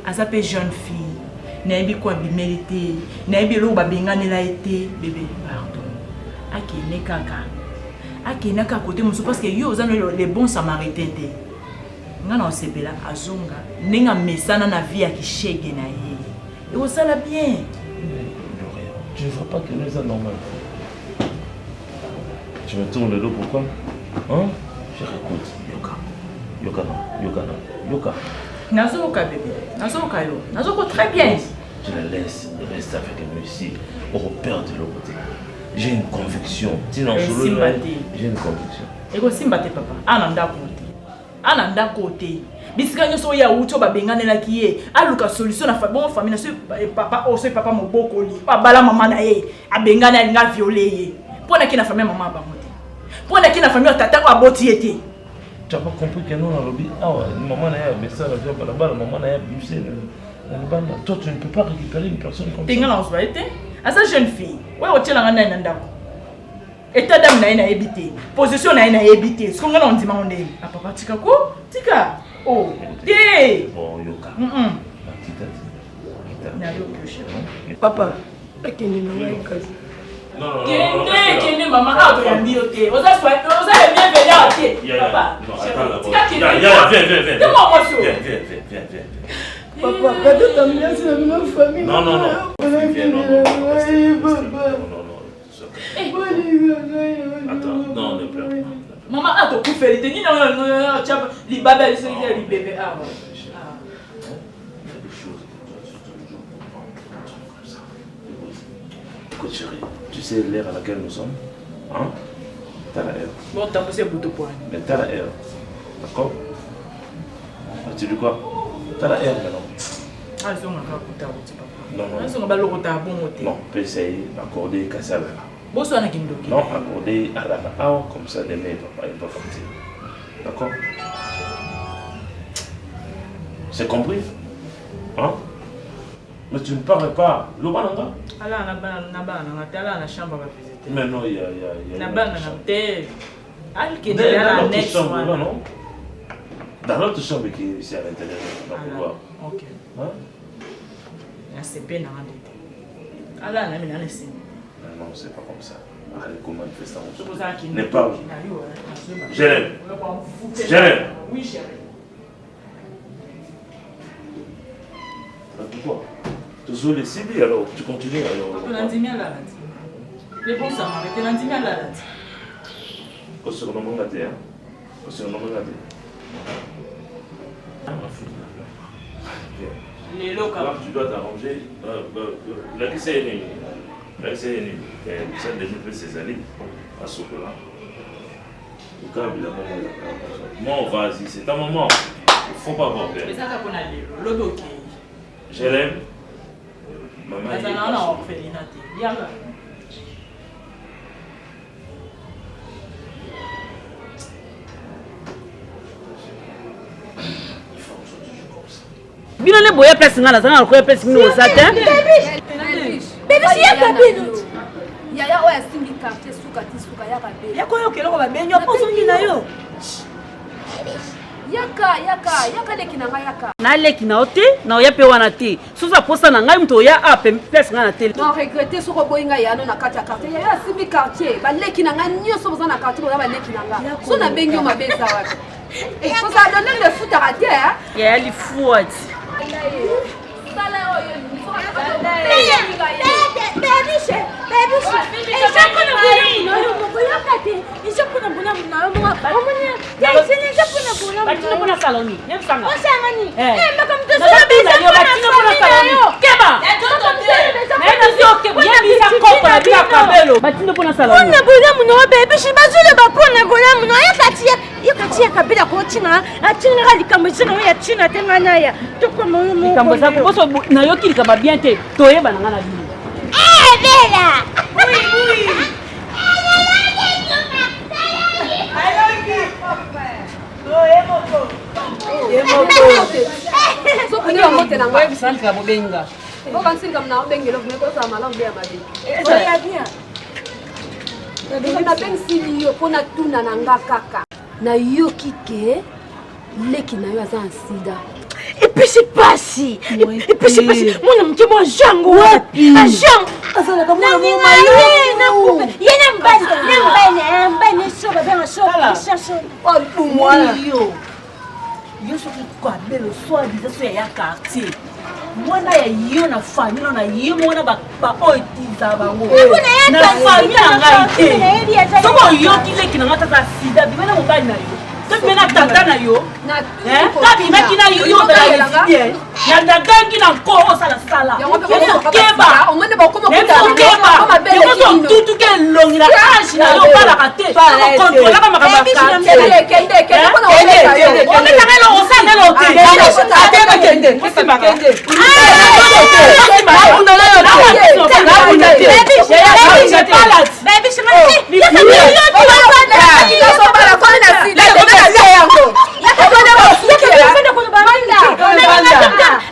Aza pe jeune fille. Nayebi ko abimeli te. Nayebi eloko babenganela ye te. Bebe, pardon. Akende kaka. Akende kaka kote mosusu parce que yo oza le bon samaritain te. Nga na osepela azonga ndenge amesana na vie ya kishege na ye. Ekosala bien. Mais tu ne vois pas que nous normal. Tu me tournes le dos pourquoi Hein Je écoute. Yoka. Yoka non. Yoka non. Yoka. Nazoyoka bébé. Nazoyoka yo. Nazoyoka très bien. Je la laisse rester avec nous ici. Au repère de l'autre côté. J'ai une conviction. J'ai une conviction. Ekosimba te papa. Ana ndako te. Ana ndako te. Bisika nyonso oyo awuti oyo babenganelaki ye aluka solution na bongo famille na soki eh, papa oyo soki papa mobokoli oyo abala mama na ye abengani alinga viole ye mpo naki na famille ya mama ya bango te mpo naki na famille ya tata oyo aboti ye te. Tu as pas compris que non alobi awa maman na ye abesala via balabala maman na ye abimisi na libanda toi tu ne peux pas récupérer une personne comme ça. Te nga na ozwa ye te aza jeune fille oyo otyelanga nani na ndako Etat d'âme na ye nayebi te. Position na ye nayebi te. Siko nga na ondima ngo ndenge. Ah papa tika ko? Tika. Oh, te. Bon yoka. Mm. Kita kita. Na yoki yo chérie. Papa, akende na ngai kasi. Kende, kende mama, awa toyambi yo te. Oza soin, oza le bienvenu awa te. Papa, tika kende. Ya, ya, viens, viens, viens. Te mwa mwasi oyo. Viens, viens, viens, viens, viens. Papa, peut-être ambiance na bino famille. Non, non, non. Viens, non, non, non, non, non. Attends, non, ne pleure pas. Maman, ah, tokufeli te nini otya libabe ya liso ya libebe awa. Écoute chérie, tu sais l'heure à laquelle nous sommes Hein T'as la heure. Bon, t'as poussé bouton point. Mais t'as la heure. D'accord ah, Tu dis quoi T'as la heure maintenant. Azonga kaka kuta wuti papa. Non, non. Azonga balokota bongo te. Non, pesa ye accordé kasi alala. Boswana kindoki. Non, accordé alala awa comme ça demain il va, il va partir. D'accord C'est compris Hein Mais tu ne parles pas. Loba na nga Alala na bana na bana na nga te, alala na chambre ba visiter. Mais non, il y a il y a il y a Na bana na te. Alkende na annexe wana. Non Dans l'autre chambre qui est ici à l'intérieur, dans le couloir. Ok. Hein Nasepe na nga nde te. Alala na mina na esengo. Non, non, c'est pas comme ça. Allez, comment il fait ça Soki Ne parle. Jérém. Jérém. Oui, chérie. Pourquoi Toujours les cibles alors tu continues alors. Nandimi alala ti. Réponse à ma nandimi alala ti. Kosoka maman te hein. Kosoka maman te. Lelo kaka. Tu dois t'arranger. Lakisa ye nini? Lakisa ye nini? Sa demi mpe ezali asokola. Non, vas-y, c'est ta maman. Il faut pas avoir peur. Eza kaka mpona lelo, lobi okei. Je l'aime. Maman. Azalaka na orphelinat te. Yaka. Bino nde boya place nga naza nga nakoya place bino boza te. Bebisi yaka bino. Yaya oyo asimbi quartier suka ti suka yaka be. Yaka oyoka eloko babengi yo mpo ozongi na yo. Yaka yaka yaka leki na nga yaka. Na leki na yo te na oya mpe wana te soki aposa na ngai moto oya a pe place ngai na te. Na regrette soki oboyi ngai yano na kati ya quartier yaya asimbi quartier baleki na ngai nyonso boza na quartier boza baleki na ngai so nabengi yo mabe eza wapi. Kozala donner efutaka te. Yaya lifuati. Mpona bolamu na yo bebishi bazoloba mpona bolamu na yo kati Yo kati ya kabila ko tina atina nga likambo eza nango ya tina te nga naya tokoma yo moko likambo eza poso nayoki likambo bien te toyeba na nga na bino eh bela oui oui bobenga Nabengisili yo mpo natuna na nga kaka. Nayoki ke leki na yo aza na sida. Epesi pasi. Epesi pasi. Mwana moke mwa jango wapi? Ajango. Azalaka mwana Naninga moko ye na coupe. Ye na mbali, na mbali, eh, mbali so babenga so, Christian so. Mwana. Yo. Yo soki kabelo soit disant so ya ya quartier. Mwana ya yo na famille na ye mwana ba ba oyo etiza bango. Nakuna ya Na quartier, famille na ngai te. nayebi aza Soki oyoki leki na ngai tata sida bima na mobali na yo. To bima na tata na yo. Na Kabimaki na yo yo ozala lesbienne. Na nagangi na nko osala sala. Yango mpe bakoma Keba. basida, omoni bakoma Keba. Otutuka elongi na age na yo obalaka te. Okontrolaka makambo ya quartier. Kende, kende, kende, mpona kobeta yo. Obetaka eloko osala eloko te. Kende, kende. Baby, je m'en vais. Nyonso bala, komi na sida, kende na se yango.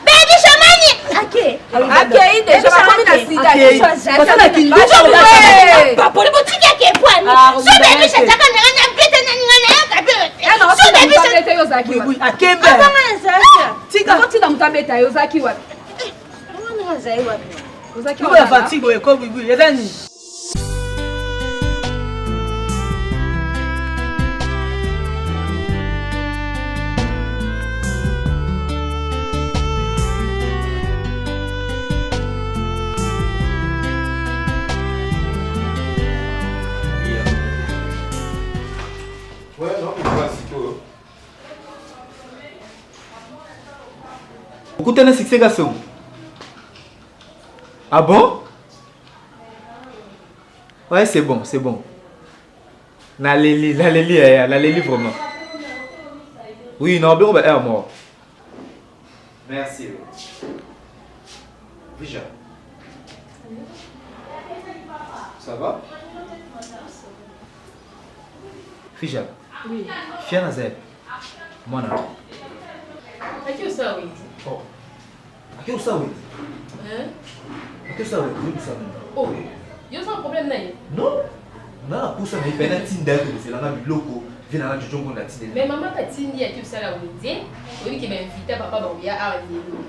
Baby, shamani. Okay. Akei deja, bakomi na sida. Akei. Basala kindu. Eh. Papoli botiki ake pwani. So baby, shataka na na mpete na na na kabelo. Ya na So otinda baby, moto abeta yo ozalaki wapi? Akembe. Abanga na zaka. Tika. Otinda moto abeta yo ozalaki wapi? Abanga na zaka wapi? Ozalaki Yo ya wapi? fatigue oyo ko bubu. Eza nini? Ouais, non, mais pas sikoyo. okutana succès kasongo ah bon ouais c'est bon c'est bon naleli naleli yaya naleli vraiment oui na obengo ba air mort merci Vija ça va Fija Oui. Fiana Zeb mwana Ati osala wenze. Oh. Ake osala wenze Hein? ake osala wenze oyebisa nini Oh. Yo oza na problème na ye. non nga napusa na ye mpe natinda ye kozelanga biloko vie nanga jojo ngo natindeli Mais mama katindi ati osala wenze, oyebi ke bainvita papa baoya awa lelo.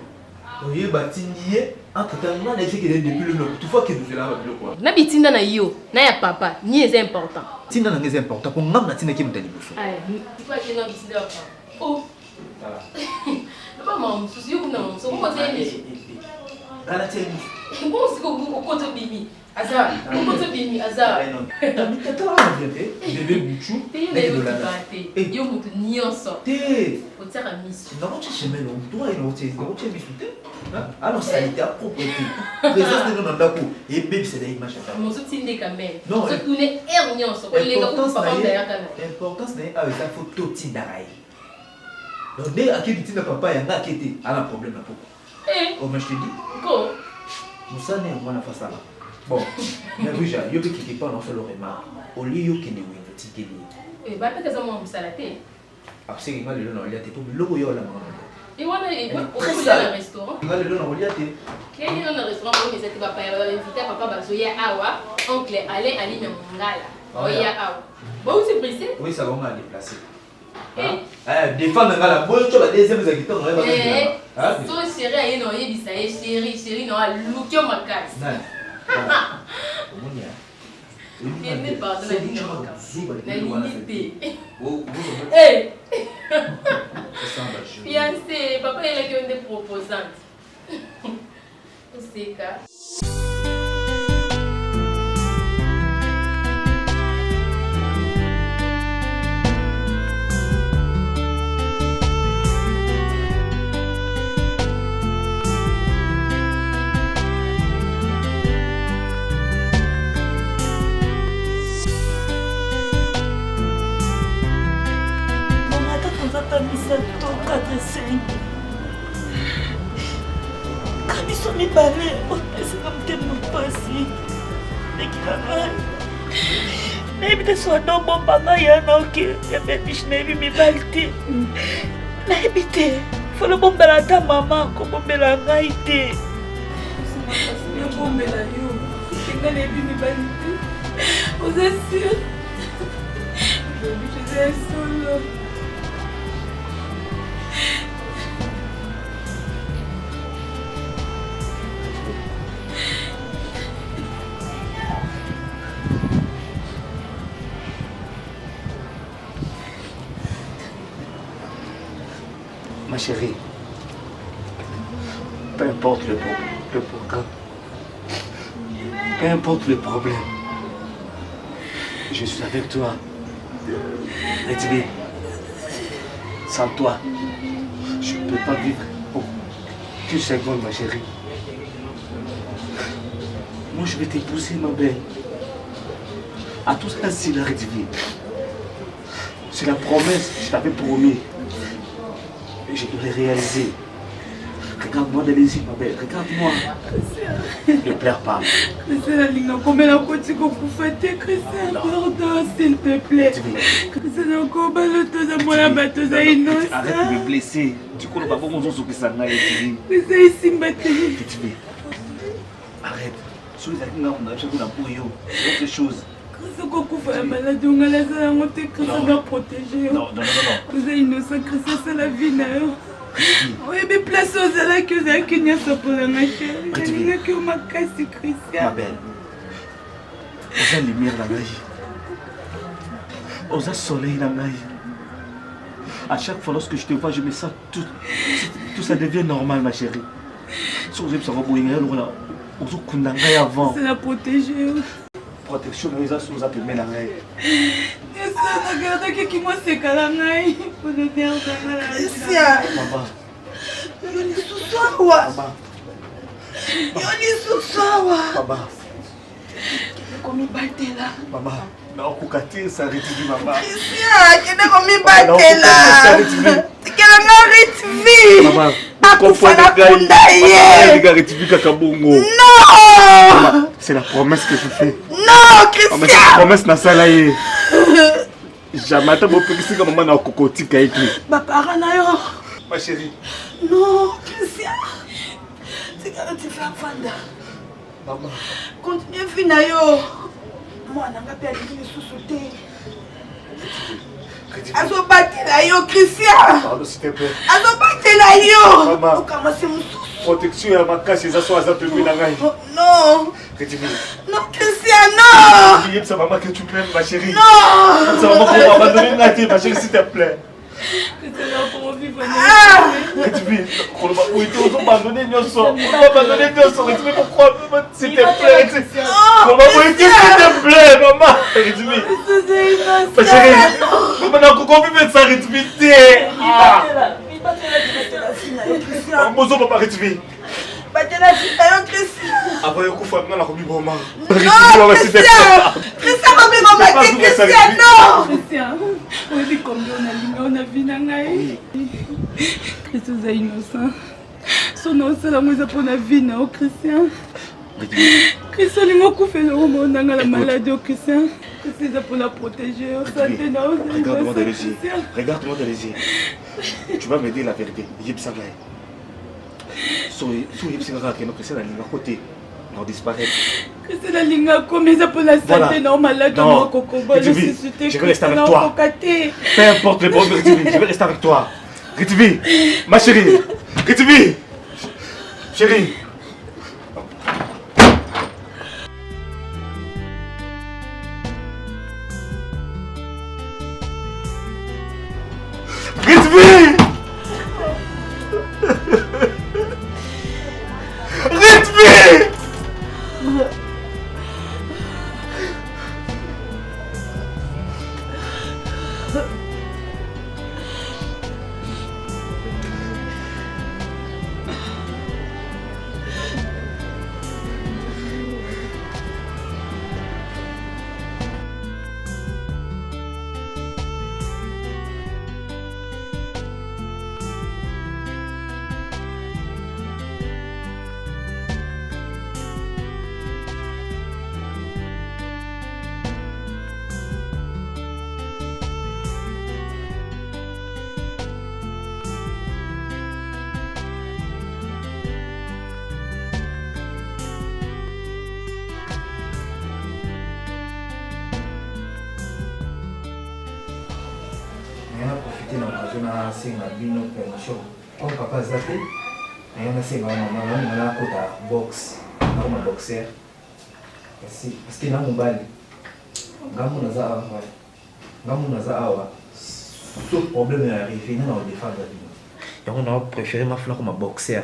oyeba atindi ye entre temps nga nayebi depuis le noki tufa ke tozelanga babiloko wana Na bitinda na yo, na ya papa, ni eza important. tinda nanga eza important mpo ngambo natindaki moto ya liboso Ay, sikoyo ake na bitinda ya papa. Oh. Loba mama mosusu, yo kuna mama mosusu, okoko te miso. nga natia ye miso Bongo sikoyo okoti obimi. Aza, okoti obimi, aza. tala bien te bebe buchu Te yo na yo otipa te. Yo moto nyonso. te Otiaka miso. nakotia chemin no motu aye nakotia miso te ano salite apropre te présence neno na ndako ebebisela image ya ndako Mozo tinde quand même. Non, Ozo tourner heure nyonso. Kolenga kutu importance papa na moto ye ayaka na ye. importance na ye awa eza fo totindaka ye donc nde ake bitinda papa yanga ake te ana problème na poko Eh, oh mais je te dis ko. mosala yango wana fasala bon mais Ruja yo mpe quelque part naosala remarque olie yo okende wenze otikeli ye Eh, bapeka eza mwa mosala te. akuseki nga lelo na olia te mpo biloko yo olamaka na olia E wana Elle est très okolia sale. na restaurant. nga lelo na olia te Kei na restaurant oyo eza te bapaya bainvita papa bazoya awa oncle Alain alime mongala. Oya awa. Bauti Bruxelles? oyisa bango na déplace Eh. défendre nga la boyo tyo ba deuxième ezalaki ntango na Eh, ye so chéri aye na oyebisa ye chéri chéri na aluki yo makasi. nani omoni ya Kende pardon nalingi na makambo. Nalingi te. te Eh, fiancé, papa ayelaki yo nde proposante. Oseka. Mama ata toza ta misato 4 5 ka biso mibale opesinga motema mpasi leki na ngai nayebi te so adobomba ngai ya naoke ya bebiche nayebi mibali te nayebi te folo bombela ata mama kobombela ngai te nabombela yo nga nayebi mibali te oza sur baby eza ya solo. chérie, peu importe le, le programme, peu importe le problème, je suis avec toi. Rétivé, sans toi, je ne peux pas vivre aucune seconde, ma chérie. Moi, je vais t'épouser, ma belle. À tout ça, c'est la Rétivé. C'est la promesse que je t'avais promis. Et je dois réaliser. Regarde-moi dans les yeux, ma belle. Regarde-moi. Ne pleure pas. Christian nalinga komela koti kokufa te Christian pardon s'il te plaît Christian nakobala toza mwana bato oza innocent Arrête de me blesser. Tu connais pas bon ozosukisa ngai etili. Christian esimba te. Arrête. Soki ezalaki ngai na biso na boyo, c'est autre chose. Christian kokufa ya maladi onga naza yango te Christian doit protéger yo. Oza innocent Christian asala vie na yo. Oyebi place ozalaki ozalaki nyonso mpona nga chéri. Nalingaki yo makasi Christian. Ma belle. Oza lumière na ngai. Oza soleil na ngai. À chaque fois lorsque je te vois, je me sens tout, tout ça devient normal ma chérie. Soki ozebisaka boye ngai lokola ozokunda ngai avant. C'est la protéger yo. Protection na yo eza soki oza pembeni na ngai. Nagardaki kimoseka na ngai mpona nerve na ngai. Christian. Mama. Yo lisusu awa. Mama. Yo lisusu awa. Mama. Kende komibatela. Mama. Nakokoka te saritvi mama. Christian, kende komibatela. Tikela nga ritvi. Akufa na kunda ye. Ritvi kaka bongo. Non. C'est la promesse que je fais. Non, Christian. Mama, c'est la promesse nasala ye. Jamais ata bopekisi nga mama na kokotika ye te. Ba parents na yo. Ma chérie. Non, Christian. Tikala tika afanda. Mama. Continue vie na yo. Mwana nga mpe alingi lisusu te. Azobatela yo Christian. Pardon s'il te plaît. Azobatela yo. Mama. Okamasi mosusu. Protection ya makasi eza so aza pembeni na ngai. Oh, non. Rétivi. Non Christian, non. Yebisa mama que tu m'aimes ma chérie. Non. Yebisa mama ko abandonner ngai te ma chérie s'il te plaît. Rétivi, koloba boye te ozobandone nyonso ozobandone nyonso Rétivi pourquoi s'il te plaît koloba boye te s'il te plaît mama Rétivi ma chérie mama nakokomi mpenza Rétivi te ozobaba Rétivi batela vie na yo Christian. Avant yo kufa nga nakomiboma. Non Christian, Christian komiboma te Christian non. Christian, oyebi combien onalinga ona vie na ngai. Christian oza innocent. So na osala yango eza mpona vie na yo Christian. Christian olingi okufa elongo mona nga na maladi yo Christian. Christian eza mpona protéger yo sante na yo. Regarde-moi dans les yeux. Regarde-moi dans les yeux. Tu vas me dire la vérité. Yebisa ngai. soki oyebisi nga kaka keno christian alingako te na disparaître christian alingako mais eza mpona sante na malade okokoba lisusu te je vais rester avec toi te peu importe les problèmes Ritvi je vais rester avec toi Ritvi ma chérie Ritvi chérie Ritvi Ritvi Naye na profite na occasion nasenga bino permission comme papa aza te naye nasenga ba mama nalinga nakota boxe nakoma boxer kasi parce que na mobali ngambo naza awa ngambo naza awa sauf problème ya arrive nga na odefendre bino. Yango na préféré mafula koma boxer.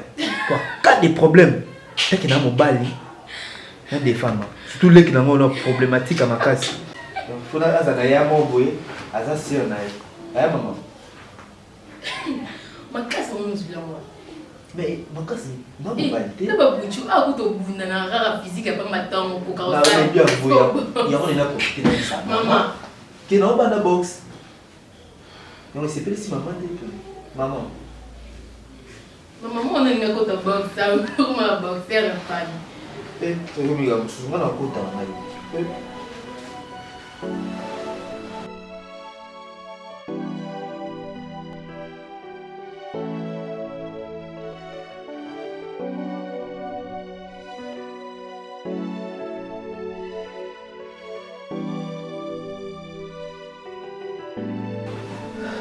Quoi, cas de problème. Taki na mobali na défendre. Surtout leki na ngo na problématique ya makasi. Donc faut na aza na ya moko boye, aza sûr na ye. Aya mama. Makasi ngo mozwi yango. Mais makasi na mobali te. Na ba buchu a kuto bunda na rara physique ya pamba tango koka osala. Na bien boya. Yango nina profiter na ça. Mama. Ke na obanda boxe. Yango esepelisi mama te pe. Mama. Mama mwana alinga kota boxe, akoma boxer ya fani. Eh, tokomika mosusu nga nakota na ngai. Eh.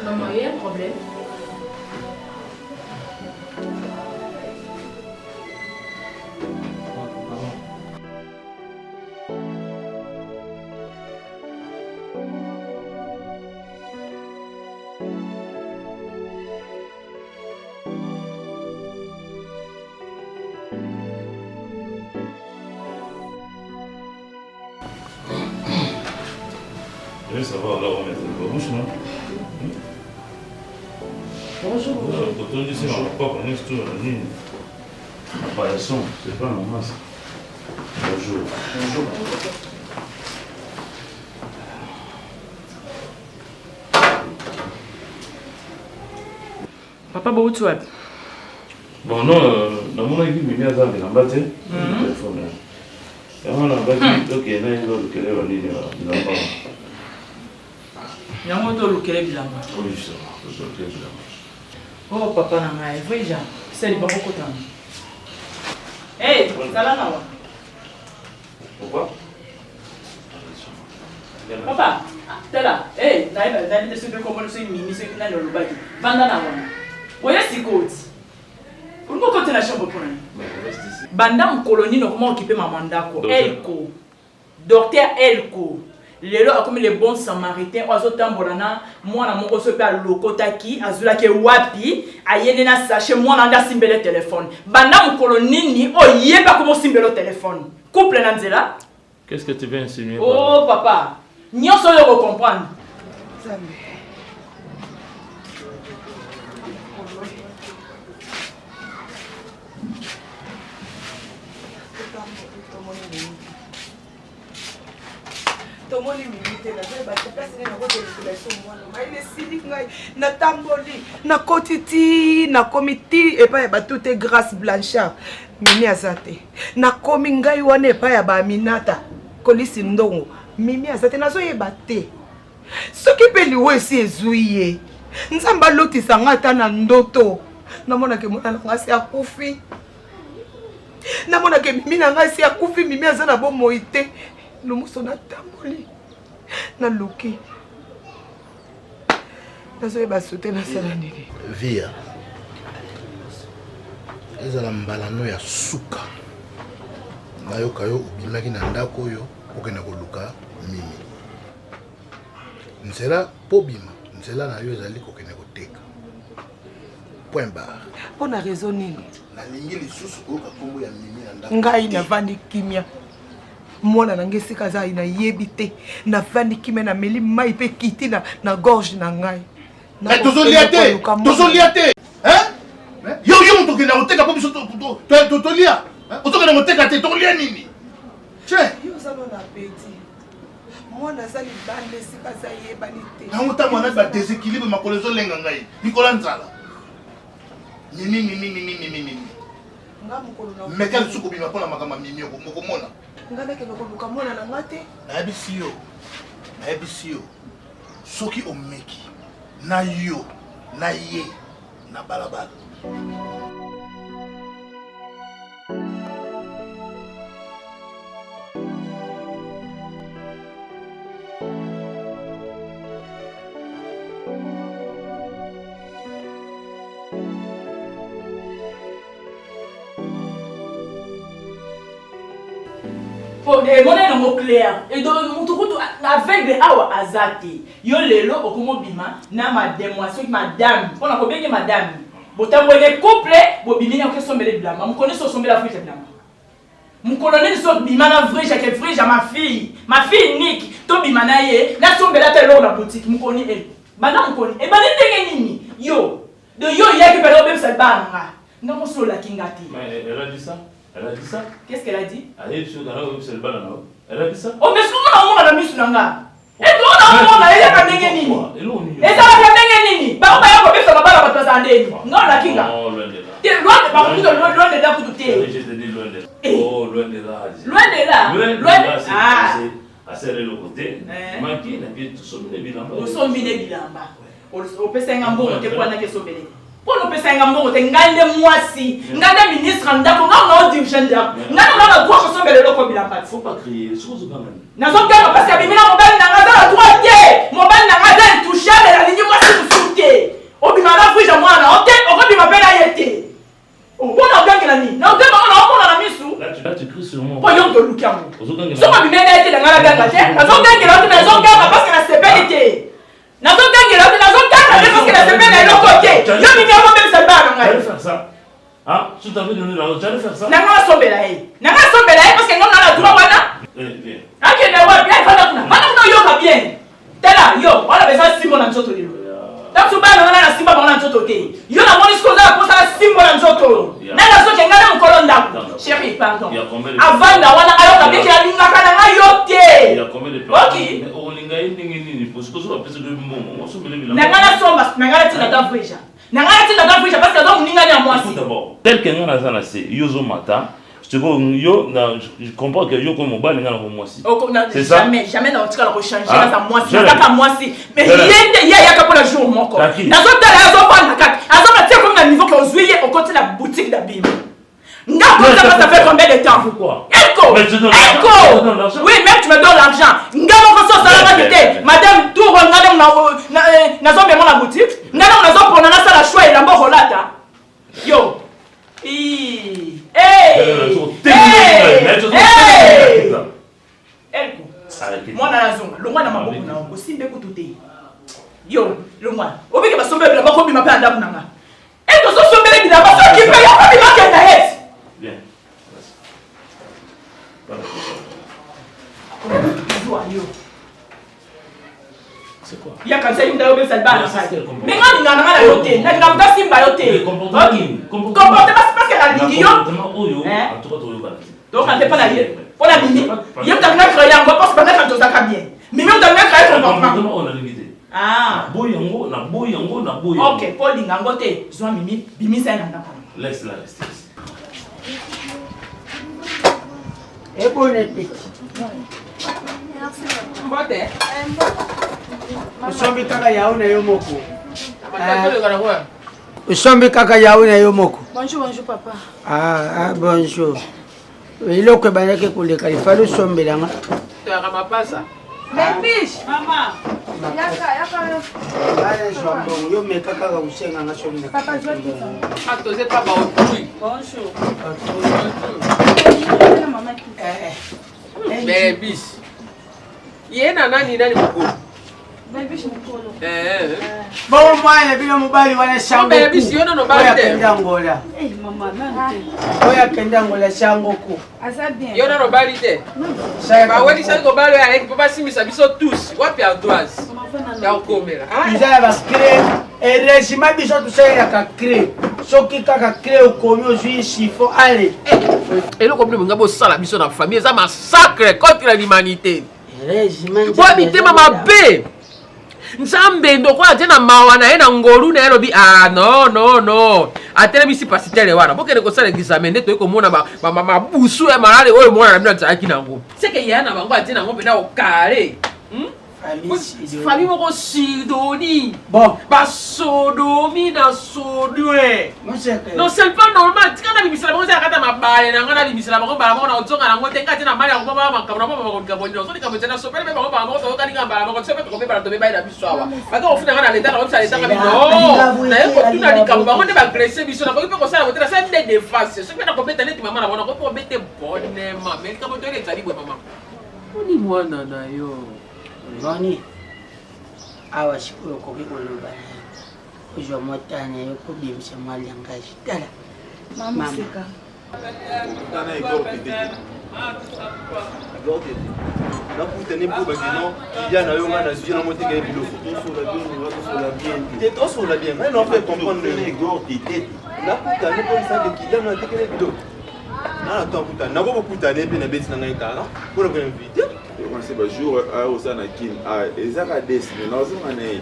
Maman, il y a un problème. Je veux savoir là où on met la bouche, non Bonjour. Quand on dit c'est ma papa, on est tout en ligne. Apparition, c'est pas normal ça. Bonjour. Bonjour. Papa bowuti wapi? Bon non, euh, namonaki mimi aza na bilamba te. Mhm. Telefone. Yango nabaki hmm. tokende ye tolukele banini bilamba. Yango tolukele bilamba. Oui, ça va, tolukele bilamba. Oh papa na ngai, vrai Jean, sali bango kotanga. Hey, sala na wa. Pourquoi? Papa, tala, eh, nayebi nayebi te soki komona soki mimi soki nani olobaki. Vanda na wana. Oye sikoyo ti. Olingi okota na chambre mpo na nini? Banda mokolo nini okoma okipe mama ndako? Elko. Docteur Elko. Lelo akomi le bon samaritain oyo azotambola na mwana moko soki mpe alokotaki azwelaki wapi aye nde na sachet mwana nde asimbele telefone. Banda mokolo nini oyo ye mpe akoma osimbelo telefone? Couple na nzela? Qu'est-ce que tu veux insinuer Oh papa, nyonso oyo oko comprendre. Nzambe. Tomoni mimi te nazoyeba te place nini nakotelekela so mwana mayele esili ngai natamboli nakoti ti nakomi ti epai ya bato te grace blanchard mimi aza te nakomi ngai wana epai ya baaminata kolisi ndongo mimi aza te nazoyeba te soki mpe liwa esi ezwi ye nzambe alotisa ngai ata na ndoto namonaka mwana na ngai si akufi namonaka mimi na ngai si akufi mimi aza na bomoi te lomoso natamboli naluki nazoyeba sote nasala nini via ezala mbala no ya suka nayoka yo obimaki na ndako oyo okenda koluka mimi nzela mpo bima nzela na yo ezali kokende koteka point barre mpo na raison nini nalingi lisusu koyoka nkombo ya mimi na ndako ngai navandi kimia mwana na ngai esika aza nayebi te navandi kimia nameli mai mpe ekiti na, na gorge na ngai Mais tozolia te tozolia te yo yo moto okenda koteka mpo biso tolia ozokenda koteka te tokolia nini yo oza no na apeti mwana aza libanda esika aza yebani te yango ntango wana badeséquilibre makolo ezolenga ngai likolo ya nzala mimi mimi mimi mimi mimi nga mokolo na meka lisusu kobima mpo na makambo ya mimi okomona nga nakende koluka mwana na nga te nayebisi yo nayebisi yo soki omeki na yo na ye na balabala po emonani yango clair edo motu kutu aveugle awa aza te yo lelo okomi obima na mademoi soki madame mpo na kobenge madame. Botambwele couple, bobimi na okesombele bilamba. Mokolo nini osombela Frija bilamba? Mokolo nini so bima na Frija ke Frija ma fille, ma fille Nick, tobima na ye, nasombela ata eloko na boutique. Mokolo nini eh? Banda mokolo nini? Ebandi ndenge nini? Yo. De yo oyaki pele obebisa libala na nga. Nga mosi olaki nga te. Mais elle a dit ça? Elle a dit ça? Qu'est-ce qu'elle a dit? Ayebi soki kana oyebisa libala na yo. Elle a dit ça? Oh mais soki omona na misu na nga. Etona omona eyaka ndenge nini? Ezalaka ndenge nini? Bango baya kobebisa mabala bato bazala ndeni. Nga olaki nga. Te loin de bango kutu loin de là kutu te. Oh loin de là. Loin de là. Loin de là. Ah. Asala eloko te. Maki na bi tosombi ne bilamba. Osombi ne bilamba. Opesa nga mbongo te mpo naki esombele. Mpo opesa nga mbongo te ngai nde mwasi. Ngai nde ministre ya ndako ngai nao dirige ndako. Ngai nde na droit kosombela eloko bilamba. Faut pas crier. Soki ozobanga nini? Nazoganga parce que abimi na mobali na nga aza na droit te. Mobali na nga aza intouchable nalingi mwasi mosusu te. Obima na frija mwana na yo te, okobima mpe na ye te. Mpona ogangela nini? Na oganga ngo naomona na misu. Mpo yo moto oluki yango. Soki obimeli na ye te na nga naganga te. Nazogangela yo te mais nazoganga parce que nasepeli te. Nazogangela yo te nazoganga te parce que nasepeli na eloko te. Yo mimi yango obebisa libala na ngai. Ah, tu t'avais donné l'argent, tu allais faire ça. Na nga asombela ye. Na nga asombela ye parce que nga na droit wana. Eh, Akende wapi? Ay fanda kuna. Fanda kuna oyoka bien. Tala yo, wana beza simbo na nzoto lelo. Tanso bana wana na simba bango na nzoto te. Yo na moni sikoyo oza na posa na simbo na nzoto. Nani azoke ngai na mokolo ndako. Chérie, pardon. Avanda wana ayoka bien ke alingaka na ngai yo te. Oki. Olinga ye ndenge nini? Parce que soki apesi yo mbongo, osombele bilamba. Na ngai nasomba, na ngai natinda ata vrija. Na ngai natinda ata vrija parce que aza moninga ya mwasi. D'abord, tel que ngai naza na se, yo ozomata. sikoyo yo na je comprends que yo ko mobali nga na ko mwasi c'est ça jamais jamais na otikala ko changer ah, naza mwasi nazaka mwasi mais ye nde ye ayaka mpona jour moko nazotala ye azofanda kaka azonga tie komi na niveau ke ozwi ye okoti na boutique d'abime nga kota pas ça fait combien de temps Pourquoi Elko Elko Oui, même tu me donnes l'argent. Nga moko so sala nga te. Madame tour nga na nazo mema na boutique. Nga na nazo pona na sala choix elamba kolata. Yo. Hey! Hey! Elko. Mwana nazonga, longwa na maboko na yo, osimbe kutu te. Yo, longwa. Obike basombela bilamba kobima mpe na ndako na nga. E tozosombele bilamba soki mpe yo kobima kenda ye. Bien. Zwa yo. Ya kanisa yo ndayo besa libala na ngai. Mais nga linga na nga na yo te. Na linga moto asimba yo te. Comportement parce que nalingi yo. Toyoka te mpo na ye. Mpo na Mimi. Ye moto alinga créer yango parce que bandaka tozalaka bien. Mimi moto alinga créer comportement. Ah. Naboyi yango, naboyi yango, naboyi yango. Ok, mpo olinga yango te, zwa Mimi, bimisa ye na ndako. Laisse la rester ici. Et bon appétit. Mbote. Osombi kaka yao na yo moko. Osombi kaka yao na yo moko. Bonjour, bonjour papa. Ah, ah bonjour. Eloko ebandaki koleka lifali osombela nga. Toyaka mapasa. Babish! Mama. Yaka, yaka. Bana zwa mbongo yo meka kaka kosenga nga soki na Papa zwa kiti. Ah, toze pa ba autrui. Bonjour. Eh, Babish. Ye na nani nani mokolo? Babish mokolo. Eh. Bongo mwana bino mobali wana sango. Babish yo nono ba te. Oyo akende Angola. Eh mama nani te. Oyo akende Angola sangoku. Aza bien. Yo nano obali te. Bawelisaki kobala oyo ayeki mpo basimbisa biso tous wapi ardoise ya kokomela. Eza ya ba cre heureusement biso tosalelaka cre soki kaka cre okomi ozwi chiffon ale. Eloko bino bolinga bosala biso na famille eza massacre contre l'humanité. Boya mitema mabe. Nzambe lokola atie na mawa na ye na ngolu na ye alobi ah non non non atelemisi pasitele wana bokende kosala examen nde toyei komona mabusu ya malade oyo mwana na bino azalaki nango seke yaya na bango atie nango mpena okare hmm? Famille moko sidoni bon basodomi na sodue non c'est pas normal tika nabimisela bango eza na kati ya mabale na ngai nabimisela bango mbala moko na kozonga nango te ngai te na mali yango mama makambo na mama likambo nyonso likambo eza na sopele mpe bango mbala moko toyokani ngai mbala moko biso mpe tokobebana tobebai na biso awa bake kofunda ngai na leta na kobisa leta ngai no naye kotuna likambo bango nde bagrese biso nakoki mpe kosala bote nasali nde defense soki mpe nakobeta neti mama na bango nakoki mpe kobete bonema me likambo toyeli ezali boye mama oni mwana na yo boni awa sikoyo okoki koloba na ye. Ozwa mwa temps na yo kobimisa mwa langage. Tala. Mama seka. Tana Igor Tete. Igor Tete. Nakutani mpo bakino ya na yo nga nazwi na moteka ye biloko. Tosola bien, tosola bien. Te tosola bien. Ngai na fait comprendre Igor Tete. Nakutani mpo bisaka kilian na atekele biloko. Na na to akutani. Nako kokutana mpe nabeti na ngai kala mpo na koinvite. Yokanisi ba jour oza na kin eza ka des mais nazonga na ye.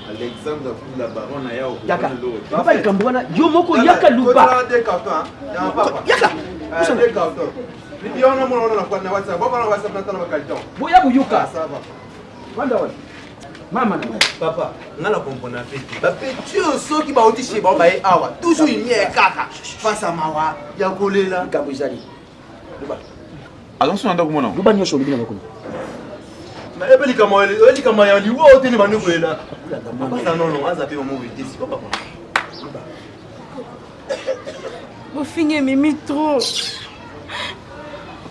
Alexandre Kula baron na yao. Yaka. Papa likambo wana yo moko yaka luba. Yaka. Boya boyoka. Wanda wana. Mama na papa nga na comprendre pe te bapeti oyo soki bauti chez bango baye awa toujours imie kaka face ya mawa ya kolela likambo ezali Attention na ndako mwana. Loba nyonso olobi na bakoni. Ebe likambo likambo ya liwa oyo tele bandi koyela. Papa non non aza pe mamo te siko papa. Bofingi mimi trop.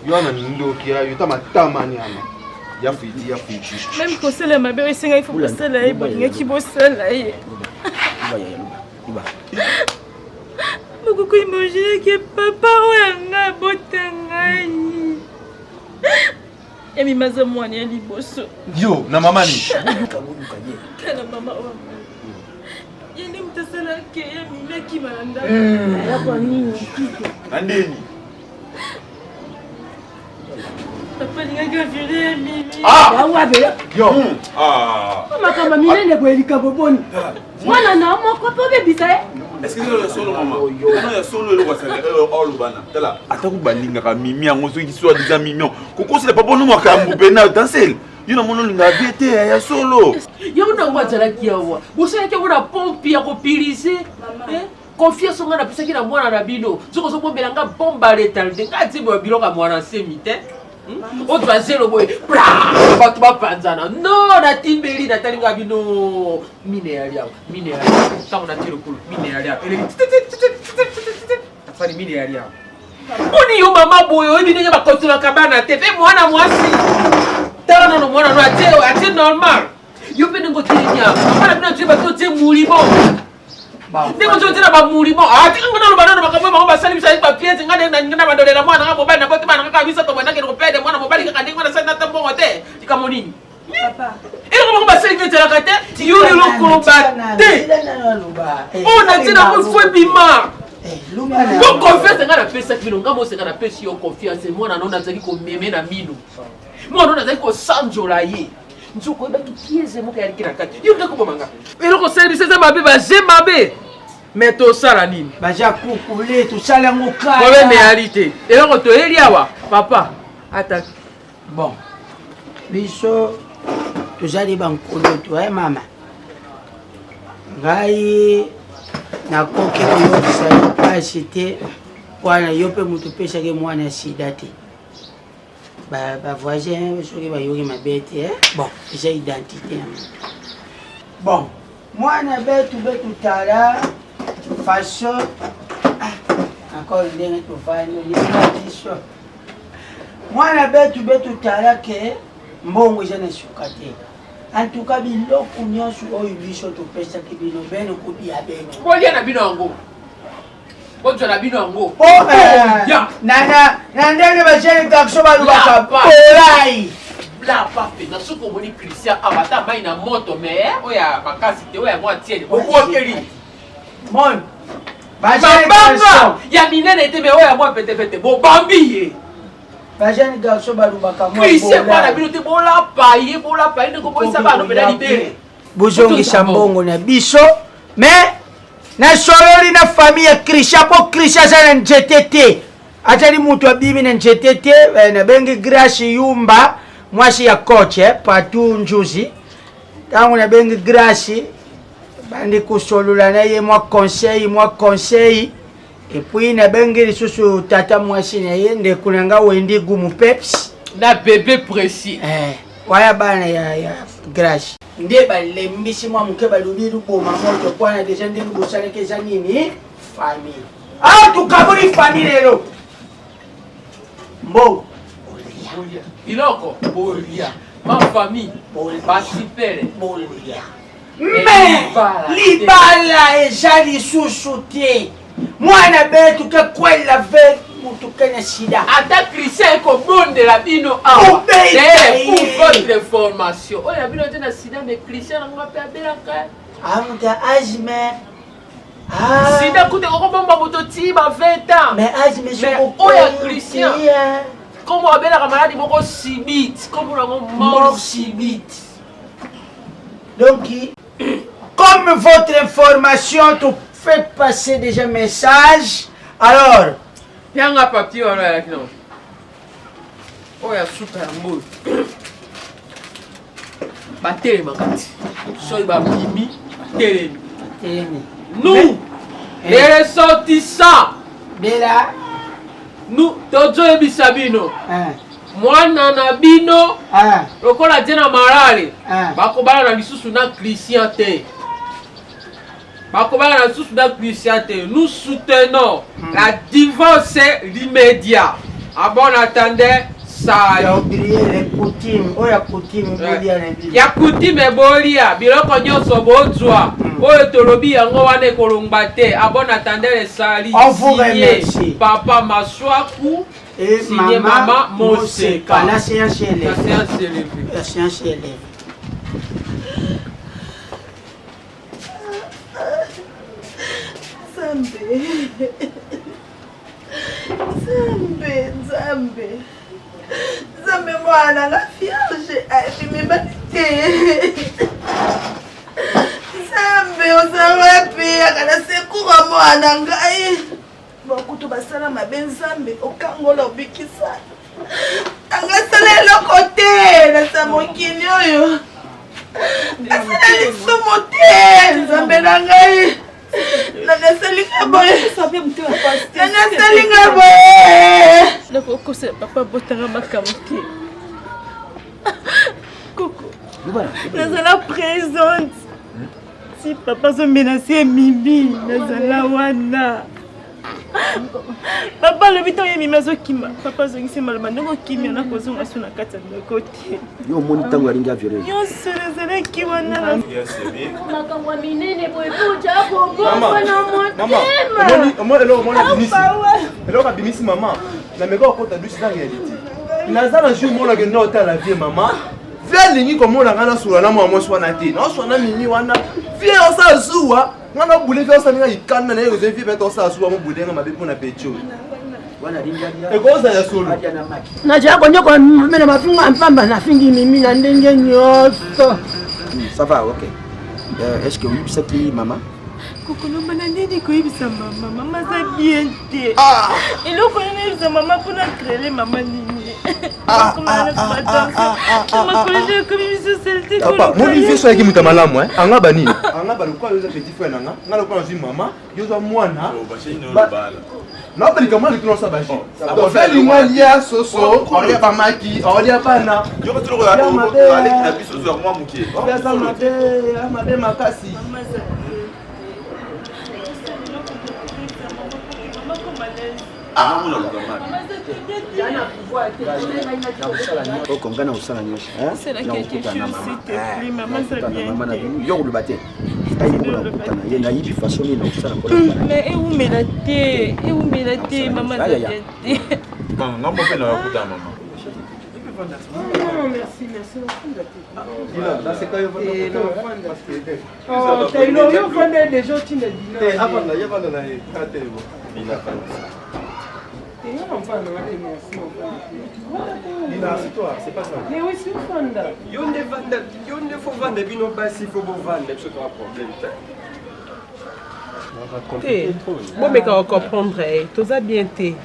Yo wana ndoki ya yo ta matama nyama. Ya fuiti ya fuiti. Même kosala mabe esengaki fo kosala ye bolingaki bosala ye. Bokoki imagine ke papa oyo ya ngai abota ngai emima aza mwana ya liboso yo na mama ni tala mama oyo ye nde moto asalaki ye mimi akima na ndako na ndeni Papa alingaki aviole mimi. Ah! Yo. Ah. Makambo minene boye likambo boni. Mwana na moko mpo obebisa ye. Est-ce que ya solo mama? Wana ya solo eloko asali olobana. Tala, atako balingaka mimi yango soki soit disant mimi. Kokosela papa no makambo mpe na dansel. Yo na mona olingaka vie te ya solo. Yango nango azalaki awa. Bosalaki yango na pompe ya kopilize. Confiance nga napesaki na mwana na bino soki ozobombela nga bomba letalde nga nzembo ya biloko ya mwana nsemi te hmm? ozwa zelo boye pra bato bapanzana no natimbeli natali nga bino mine ya liawa mine ya liawa ntango natie lokolo mine ya liawa eleki asali mine ya liawa boni yo mama boye oyebi ndenge bakonsolaka bana te mpe mwana mwasi tala nano mwana no atie atie normal yo mpe ndenge otie nyama mama na bino atie bato otie molimo ndenge ozo tina ba moulimo ah tika ngana loba nano makambo bango basali biso ba pièce ngana na ngana bandolela mwana nga mobali na boti bana kaka biso to bana kende kopede mwana mobali kaka ndenge wana sali na tambongo te likambo nini papa eloko bango basali bino ezalaka te yo lelo koloba te oyo na ntina yango ifo ebima po confiance ngai napesaki bino ngai moseka napesi yo confiance mwana no nazali komeme na mino mwana no nazali kosanjola ye nzoka oyebaki pieze moko eyaliki na kati yo nde koboma nga eloko osali biso eza mabe baje mabe me tosala nini baja kukule tosala yango problème eyali te eloko toyeli awa papa ata bon biso tozali bankoloto e mama ngai nakoki koyokisa yo mpasi te wana yo mpe moto opesaki mwana ya sida te Ba ba voisin soki bayoki mabe te eh? Bon, eza identité ya moto. Bon, mwana betu betu tala façon ah, encore ndenge tofandi oyebi biso mwana betu betu tala ke mbongo eza na suka te en tout cas biloko nyonso oyo biso topesaki bino beno kobia beno bolia na bino yango bozwa na bino yango po eh, na ndenge ba jeune garçon balobaka polai lapa mpenza soki omoni christian awa ata mai na moto me eh, oyo ya makasi te oyo ya mwa tiele obwakeli mon mabanga ya minene te me oyo ya mwa petepete bobambi ye ba jeune garçon balobaka christian mpo na bino te bolapa ye bolapa ye ndeko boyisa bano mpena libele bozongisa mbongo na biso mais nasololi na famille ya christian mpo christian aza na nzete te azali moto abimi na nzete te eh, nabengi grace yumba mwasi ya coach eh, patu njuzi ntango nabengi grace bandi kosolola na ye mwa conseil mwa conseil epuis nabengi lisusu tata mwasi na ye ndeko na nga wendi gumu peps na bebe précis eh, waya bana ya, ya grace nde balembisi mwa moke balobi luboma moto pwana deja ndenge bosalaki eza nini famille ah tukaboli famille lelo mbongo biloko bolia ma famille basipele bolia. Mais libala eza lisusu te. Mwana betu ke kwela ve mutu ke na sida. Ata Christian ekobondela bino awa. Pour votre formation. Oyo ya bino te na sida mais Christian nango mpe abelaka. Ah mutu ya asthme. Ah. Sida kutu ekokobomba moto ti ba 20 ans. Mais asthme oyo ya Christian. Kombo abelaka maladi moko subite, kombo nango mort subite. Donc, comme votre information te fait passer déjà message, alors. Yanga papier wana ayaki nango. Oyo ya suka yango oyo. Batelemaka ti. Soki babimi, batelemi. Batelemi. Nous, les ressortissants. De la. Nous, tozoyebisa bino. Mwana na bino lokola tie na malale bakobalana lisusu na Christian te. Bakobalana lisusu na Christian te. Nous soutenons la divorce l'immédiat. À bon attendeur, salut. Ya oublié les coutumes, oyo ya coutume bolia na bino. Ya coutume bolia, biloko nyonso bozwa. Oyo tolobi yango wana ekolongba te. À bon attendeur, salut. On vous remercie. Papa Maswaku. Et Signé maman, Mama Moseka. La séance est levée. La séance est levée. La séance est levée. Nzambe. Nzambe, Nzambe. Nzambe mwana nga vierge ayebi mibali te. Nzambe oza wapi? Yaka na secours ya mwana ngai. Bakutu basala mabe Nzambe okangola obikisa. Anga sala eloko te na sa mokili oyo. Asala lisumu te Nzambe na ngai. Nani asali nga boye? Nani asali nga boye? Nakokosela papa abotanga makambo te. Koko, nazala présente. Si papa azomenase mimi nazala wana. Papa alobi ntango ye mimi azokima, papa azongisi maloba ndenge okimi nakozonga so na kati ya ndako te. Yo omoni ntango alingi aviole. Nyonso nazalaki wana. Makambo ya minene boye mpo kobomba na motema. Eloko abimisi mama nameka kokota dusi eza réalité naza na jour monake nde otala vie mama vie alingi komona ngai nasola na mwa mwasi wana te nasola na mimi wana vie osala zuwa ngai nabule vie osala ngai likanda na ye ozwi vie mpe osala zuwa mobule ngai mabe mpo na peti oyo ekozala ya solo nazala konyokola mimi na mafinga mpamba nafingi mimi na ndenge nyonso. Ça va, ok. Euh, est-ce que oyebisaki mama? Kokolomba na nini koyebisa mama? Mama aza bien te. Eloko nini nayebisa mama mpona krele mama nini? Papa, moni viso ayaki moto ya malamu anga banini anga balokwa yo oza petit frère na nga nga lokola nazwi mama yo oza mwana naobalika mwana likolo osa baji donc alinga lia soso olia bamaki olia bana aza mabe mabe makasi. Oko ngai nakosala nyonso nakokutana na mama na bino yo koloba te ngai moko nakokutana ye nayibi façon nini nakosala mpona ewumela te ewumela te mama aza bien te. Ngambo mpe nakokutana mama. Non, merci, merci. Taylor, yo ofanda déjà otinda dina. Te, afanda, ye afanda na ye. Te, bo. Dina, assieds-toi, c'est pas ça. Mais oui, si ofanda. Yo nde vanda, yo nde faut vanda bino basi faut bovanda biso toa problème te. Te, bomeka ko comprendre, toza bien te.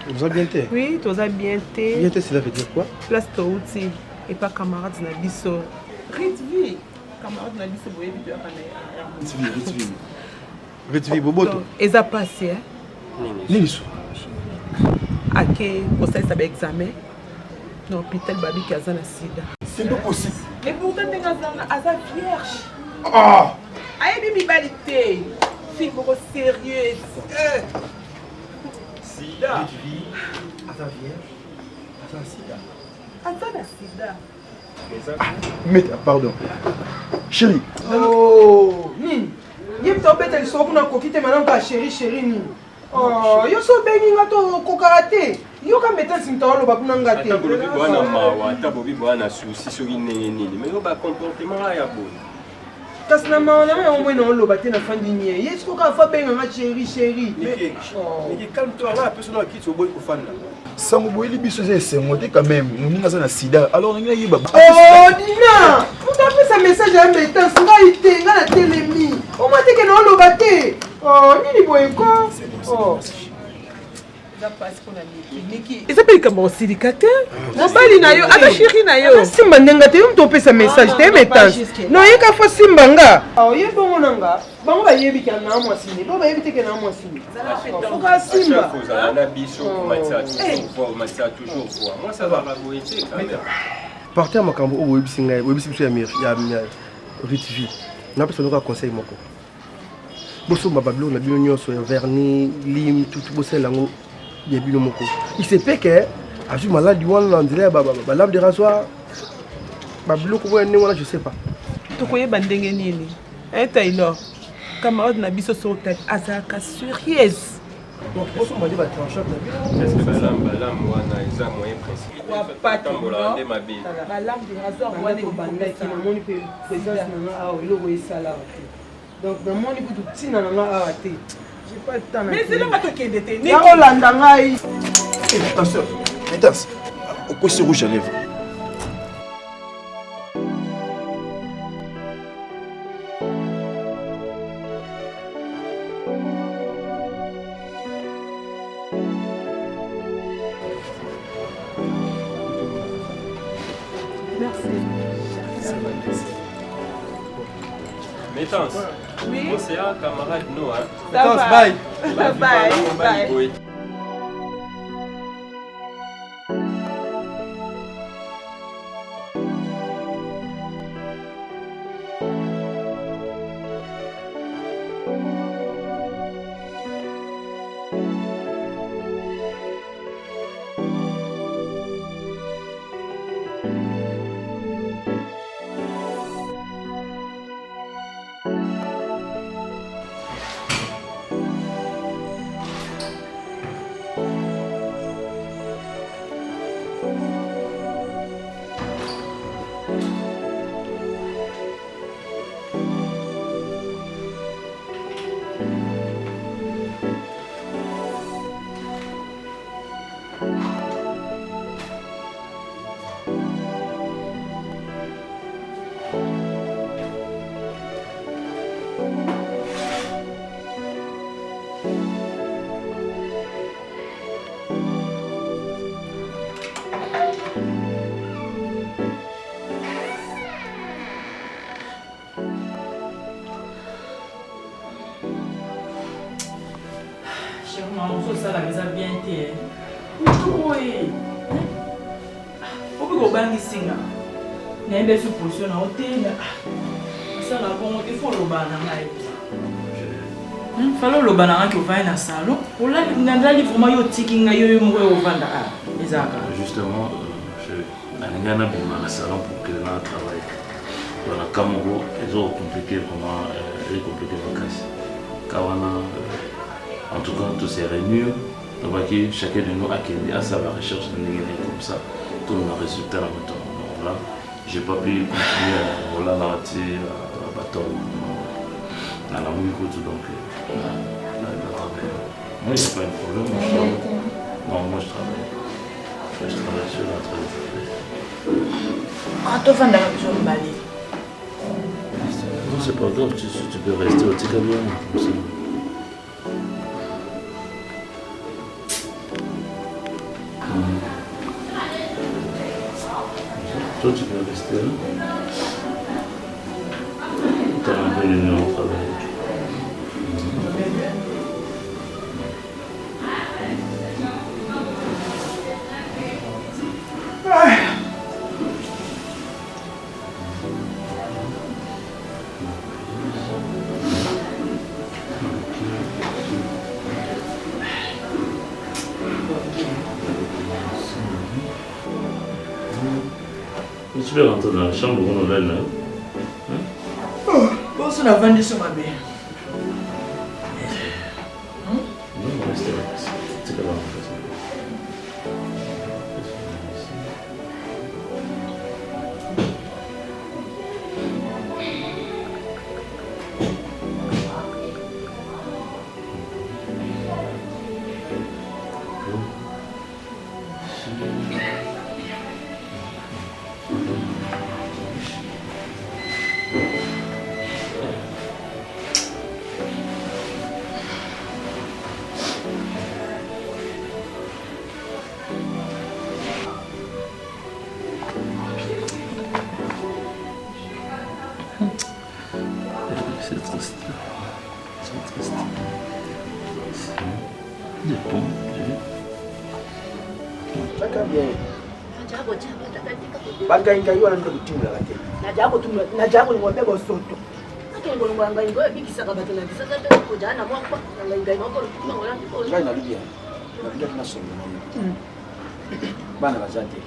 Toza bien te? Oui, toza bien te. Bien te, cela veut dire quoi? Place touti epa camarade na biso. Ritvi, camarade na biso boyebi toyaka na ye. Ritvi, Ritvi. Ritvi boboto. Eza pasi hein. Nini so? Ake kosalisa ba examen na hôpital babiki aza na sida. C'est pas possible. Mais pourtant ndenge aza aza vierge. Ah! Ayebi mibali te. Fille moko sérieuse. Eh. Sida. Ritvi aza vierge, aza na sida. Aza na sida. Mais pardon. Chérie. Oh, nini? Ye moto obeta lisolo kuna akoki te malamu kaka chérie chérie nini? Oh, yo so obengi nga to okokaka te. Yoka maîtresse moto aoloba kuna nga te. Ata bolobi boa na mawa, ata bobi boa na souci soki ndenge nini, mais yo ba comportement ya boye. Kasi na mawa na nga yango moi naoloba te nafandi nie. Ye siko kaka fo abenga nga chérie chérie. Niki, Oh. Niki calme toi, nga napesi yo na kiti oboyi kofanda. Sango boyeli biso eza esengo te quand même. Moninga aza na sida. Alors ndenge nayeba. Oh, Dina! Moto apesa message ya maîtresse ngai te, ngai natelemi. Omwa te ke naoloba te. Oh, nini boye ko? Oh. Eza mpe likambo ya kosilika te. Mobali na yo, ata chéri na yo. Simba ndenge te, yo moto opesa message te, maîtresse. Non, ye ka fo simba nga. Oh, ye bongo na nga. Bango bayebi ke na mwasi ne. Bango bayebi te ke na mwasi ne. Faut ka simba. Kozala na biso, komatisa toujours voix, komatisa toujours voix. Mwasi azalaka boye te quand même. Partir ya makambo oyo boyebisi ngai, boyebisi biso ya ya Ritv. Napesa bino kaka conseil moko. Bosomba babiloko na bino nyonso ya vernis, lime, tout bosalela yango ya bino moko. Il se peut que azwi maladi wana na nzela ya ba lame de rasoir, babiloko oyo ya ndenge wana je sais pas. Tokoyeba ndenge nini? Hein Taylor, camarade na biso soki otali azalaka serieuse. Donc bosomba nde ba tranchant na bino. Est-ce que balamu balamu wana eza moyen principal tambola nde mabe. Balamu de rasoir wana ebandaki namoni mpe présence na nga awa eloko esala awa te. Donc namoni kutu ntina na nga awa te. J'ai pas le temps na. Mais zelanga tokende te. Nakolanda ngai. Attention, Métas, okosi rouge à lèvres. Métance. Oui. Bon, c'est un camarade nous, hein. Ça va. bye. Bye. Bye. Bye. Chérie, maman, ozosalaka eza bien te. Mutu oye. Obi kobangisi nga. Nayebi esu position na yo te. Asala bongo te, fo oloba na ngai. Fala oloba na ngai ke ovandi na salon. Olali nalali vraiment yo otiki ngai yo yo moko yo ovanda ah ezalaka. Justement, nalingai nabima na salon pour que na travaille. Donc na cas moko ezo compliqué vraiment, euh, compliqué makasi. Ka wana en tout cas tous se réunir tobaki chacun de nous akende asala recherche na ndenge na ye comme ça tolona résultat na moto. Donc là j'ai pas pu continuer kolala ti batongo nalamuki kutu donc na travaille. Moi, il n'y a pas de problème. Moi, je travaille. Non, moi, je travaille. Moi, je travaille sur la travail. Ah, tofandaka biso mibale. Non, c'est pas grave, tu peux rester au Tika bien, comme ça. Toi, tu peux rester là. T'as un peu une heure au travail. Tu peux rentrer dans la chambre on olali na yo. Bonso navandi so mabe. Non, reste là. Tika là. C'est triste. C'est triste. C'est bon. Chaka bien. Bangaingai wana nde kotimolaka te. Najaa kolinga mpe bosoto. Akende kolongola ngai ngai ebikisaka bato na bisasa mpe kojaa na mwa na ngai ngai moko ngai nalobi ya nalingaki nasolola na yo bana baza te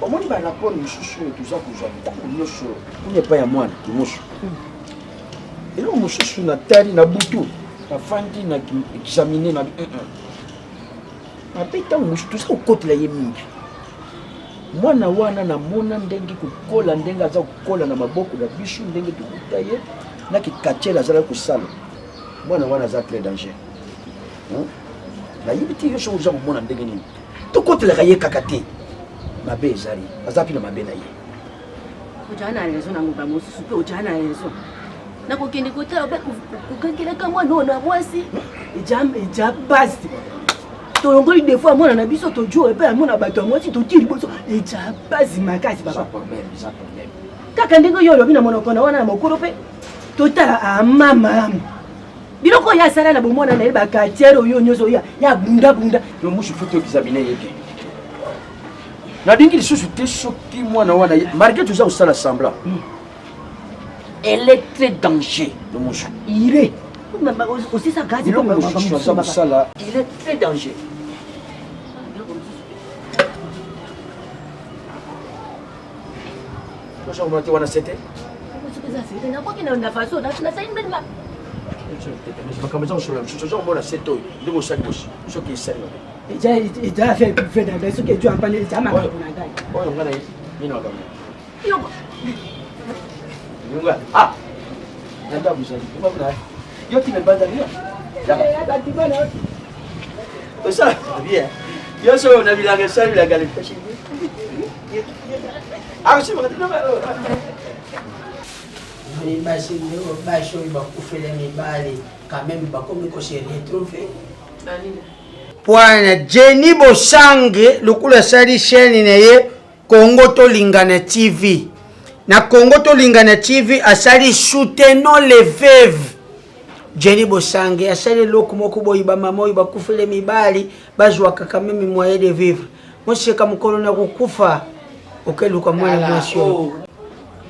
omoni baraport mosusu oyo toza kozwa ntango nyonso kuna epai ya mwana mosu eloko mosusu natali na butu nafandi na examine na mabe ntango mosusu toza kokotela ye mingi mwana wana namona ndenge kokola ndenge aza kokola na maboko na biso ndenge tokuta ye na kikatiele azalaki kosala mwana wana aza très danger nayebi te yo soki oza komona ndenge nini tokotelaka ye kaka te mabe ezali aza mpe na mabe na ye ojaa na raison na ngoba mosusu mpe ojaa na raison nakokende kotala mpe kokangelaka mwana oyo na mwasi eja basi tolongoli defo ya mwana na biso tojo epai ya mwana bato ya mwasi totii liboso eja basi makasi papa kaka ndenge yo olobi na monoko na wana na mokolo mpe totala ama malamu biloko oyo asala na bomwana na ye bakatiere oyo nyonso oyo ya bundabunda yo musu fo toexamine ye te nalingi lisusu te soki mwana wana malgré toza kosala semblant elle est très danger le musu ire osisa gazi biloko mosusu aza kosala il est très danger oza te wana sete makambo eza kosolola mosusu oza komona sete oyo ndenge osali bosi soki esali mabe eza affaire privé na ngai soki ejo apana eza makambo na ngai oyo ngai na nini makambo yunga ah na ndako ezali yo tina libanda bino osala bien yo soki na bilanga esali bilanga lefeshi Basi basi oyo bakufela mibali quand même bakomi ko se retrouver. Pwana Jenny Bosange lokola asali chaîne na ye Congo Tolingana TV. Na Congo Tolingana TV asali soutenons les veuves. Jenny Bosange asali eloko moko boye ba mama oyo bakufele mibali bazwaka quand même moyen de vivre. Moseka mokolo na kokufa okeluka mwana mwasi oyo. Oh.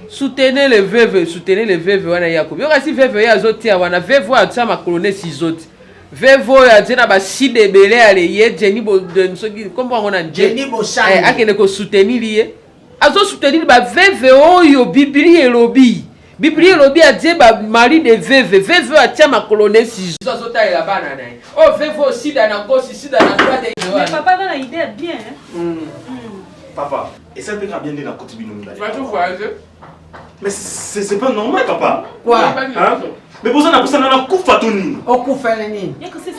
Soutenez le veuve, soutenez le veuve wana ye akomi. Yoka si veuve ye azotia wana veuve oyo atia makolo ne ciseaux ti. Veuve oyo atie na baside ebele ale ye Jenny bo soki kombo yango na Jenny Bosange. Eh, akende ko soutenir ye. Azo soutenir ba veuve oyo Biblia elobi. Biblia elobi atie ba mari de veuve, veuve oyo atia makolo ne ciseaux azotalela bana na ye. Oyo veuve oyo sida na gauche, sida na droite. Mais papa aza na idée ya bien hein. Mm. Papa, esali mpe kaka bien nde nakoti bino mibale. Vas-tu voyager? Mais c'est pas normal papa. Quoi? Hein? Mais boza na posa na kufa to nini? Okufa na nini?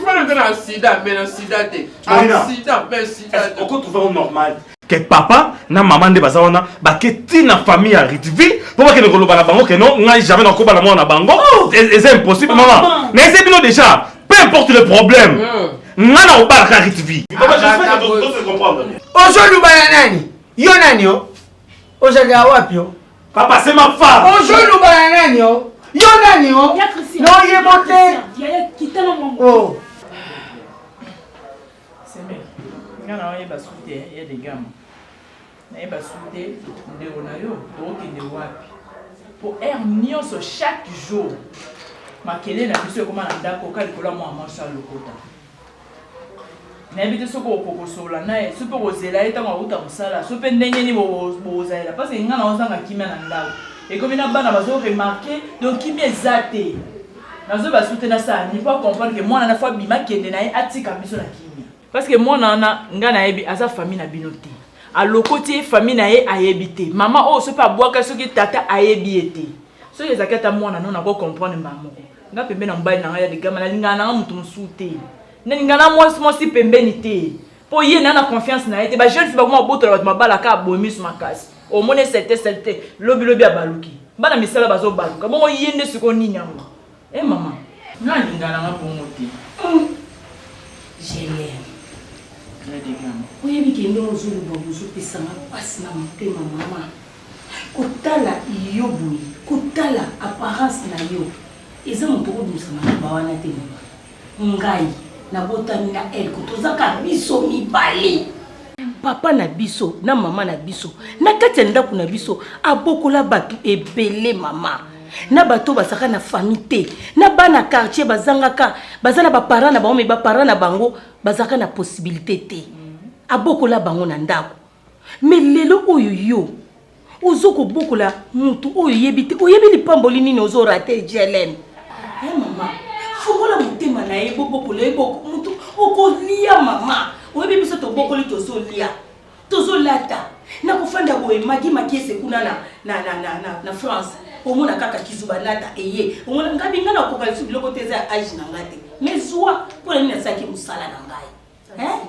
Wana na sida mais na sida te. Sida mais sida te. Oko trouver normal ke papa na mama nde baza wana bake ti na famille ya Ritville mpo bakende koloba na bango ke non ngai jamais nakobala mwana na bango eza impossible mama nayese bino déjà peu importe le problème ngai nakobalaka Ritville ozoluba na nani yo nani yo ozalaka wapi yo papa c'est ma femme ozoluba na nani yo yo nani yo noyebo te oh. Semeur, nga na oyeba su te ya de gama. Nayeba su te ndeko na yo okende wapi? Po heure nyonso chaque jour makelele na biso ekoma na ndako ka likolo ya mwana mwasi alokota. Nayebi te soki okoki kosolola na ye, soki mpe okozela ye ntango akouta mosala, soki mpe ndenge nini bokozalela. Parce que ngai naozanga kimia na ndako. Ekomi na bana bazo remarquer, donc kimia eza te. Nazoyeba lisusu te nasala nini mpo a comprendre que mwana na faut abima akende na ye atika biso na kimia. Parce que mwana wana ngai nayebi aza famille na bino te. Alokoti ye famille na ye ayebi te. Mama oyo soki mpe abwaka soki tata ayebi ye te. Soki ezalaki ata mwana no nako comprendre mbala moko. Ngai pembeni na mobali na ngai ya ligama nalingaka na ngai moto mosusu te. Nalinga na mwasi mwasi pembeni te. Po ye na na confiance na ye te. Ba jeune fille bakoma kobotola bato mabala kaka boye misu makasi. Omoni salite salite lobi lobi abaluki. Bana misala bazo baluka. Bongo ye nde sikoyo nini yango? Eh mama. Nga alinga na nga bongo te. Hum. Je l'aime. Oyebi ke ndenge ozoloba ozopesa nga pasi na motema mama. Kotala yo boye, kotala apparence na yo, eza moto okobimisa maloba wana te mama. Ngai nabotami na Elko, toza kaka biso mibale. Papa na biso na mama na biso na kati ya ndako na biso abokola bato ebele mama na bato bazalaka na famille te na bana quartier bazangaka baza na baparent na bango me baparent na bango bazalaka na possibilité te abokola bango na ndako me lelo oyo yo Ozo kobokola mutu oyo oyebi te, oyebi lipamboli nini ozo rate JLM. Eh mama, fungola motema na ye bobokola ye boko mutu okolia mama. Oyebi biso tobokoli tozolia. Tozolata. Na kofanda boye magi makiese kuna na na na na na, na France. Omona kaka kizuba nata eye. Omona ngabi nga nakoka lisusu biloko te eza ya age na nga te. Mais zwa mpo na nini nasalaki mosala na ngai. Hein?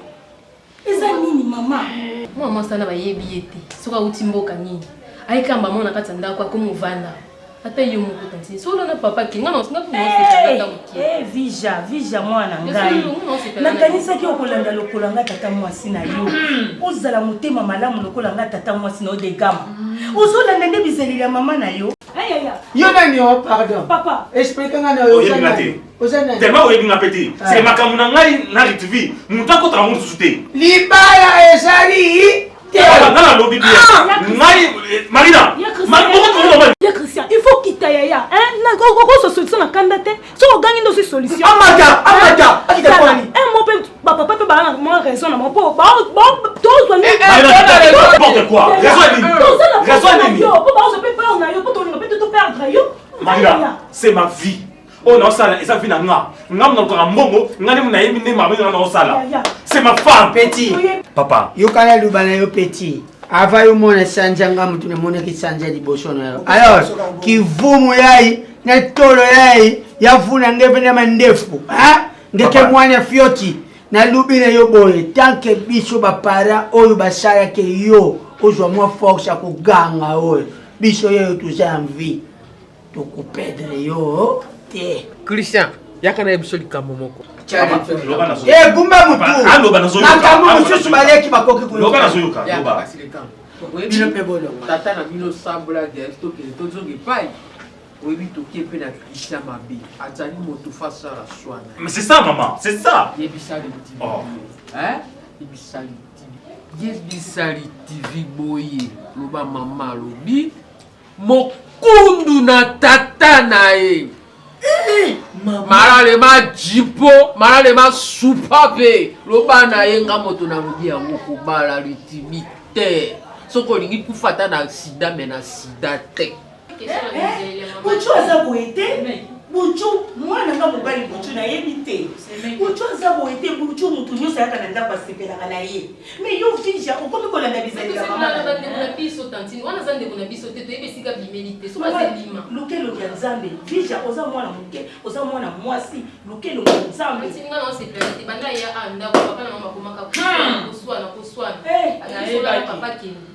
Eza nini mama? Mwana mwasi wana bayebi ye te soki awuti mboka nini ayekamba mwana kati ya ndako akomi ovanda ata yo moko tantine solo na papa ke nga na hey, hey, vija vija mwana ngai nakanisaki okolanda lokola ngai tata mwasi na yo hmm. ozala motema malamu lokola ngai tata mwasi na yo degama hmm. ozolanda nde bizaleli ya mama na yo yo nani o pardon papa explike nga na yo oyebi nga te tellement oyebi nga mpe te ah. c'est makambo na ngai na ritvi moto akotaka ngo lisusu te libala ezali nga nalobi bien ah! ngai eh, marina ya christian il faut kita yaya okozwa solution na kanda te soki ogangi nde ozwi solution amata amata akita kwani un mot mpe bapapa mpe baa na mwa raison na bango mpo tozwa n'importe quoi raison nini raison nini yo mpo baozwa mpe peur na yo mpo tolinga mpe to perdre yo marina c'est ma vie oyo naosala eza vie na nga nga nalukaka mbongo nga nde nayebi nde mabe nga naosala c'est ma femme petit papa yokana luba na yo petit ava yo mona sanza nga motu namonaki sanza liboso na yo alors kivumu yayi na tolo yayi yavuna nge mpe na mandefu ngeke mwana fioti nalubi na yo boye tanke biso bapara oyo basalaki yo ozwa mwa force ya koganga oyo biso yeyo toza en vie tokopedre yo te christian yaka na ye biso likambo moko egumba mutu makambo mosusu baleki bakoki koyoka bino mpe bolonga tata na bino sambla tokende tozonga epai oyebi tokie mpe na christian mabe azali moto fa asala swana mais c'est ça maman c'est ça yebisa litibi oh. hein yebisa litibi yebisa litivi boye loba mama alobi mokundu na tata na ye eh, malale majipo malale masupa mpe loba na ye nga moto nalobi yango kobala litibi te soki olingi kufa ata na sida me na sida te Buchu aza boye te buchu mwana nga mobali buchu nayebi te buchu aza boye te buchu motu nyonso ayaka na ndako asepelaka na ye mais yo vija okomi kolanda bizaleli ya mama ndeko na biso tantine wana aza ndeko na biso te toyebi esika bimeli te soki azelima luka elongi ya nzambe vija oza mwana moke oza mwana mwasi luka elongi ya nzambe tantine nga na osepela te banda ya a ndako papa na mama akomaka koswana koswana papa kende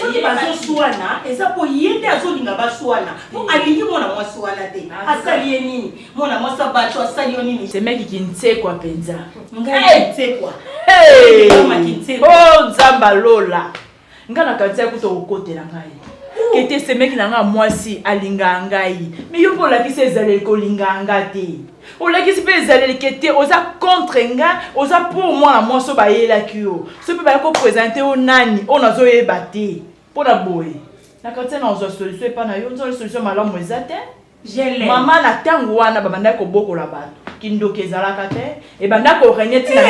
soki bazoswana eza mpo ye nde azolinga baswana mpo alingi mwana mwasi wana te asali ye nini mwana mwasi abato asali yo nini semeki kinsekwa mpenza ngai kinsekwa o nzambe alola ngai nakanisi ya kuta kokotela ngai kete semeki na ngai mwasi alingaka ngai me yo mpe olakisi ezaleli kolingaka ngai te Olakisi pe ezaleli ke te oza contre nga, oza pour mwana mwasi oyo bayelaki yo. Soki pe baye ko presenter yo nani oyo nazo yeba te. Pona boye na quartier na ozwa solution epa na yo, nzoka solution malamu eza te. Mama na ntango wana babandaki kobokola bato, kindoki ezalaka te, ebandaki koregne ntina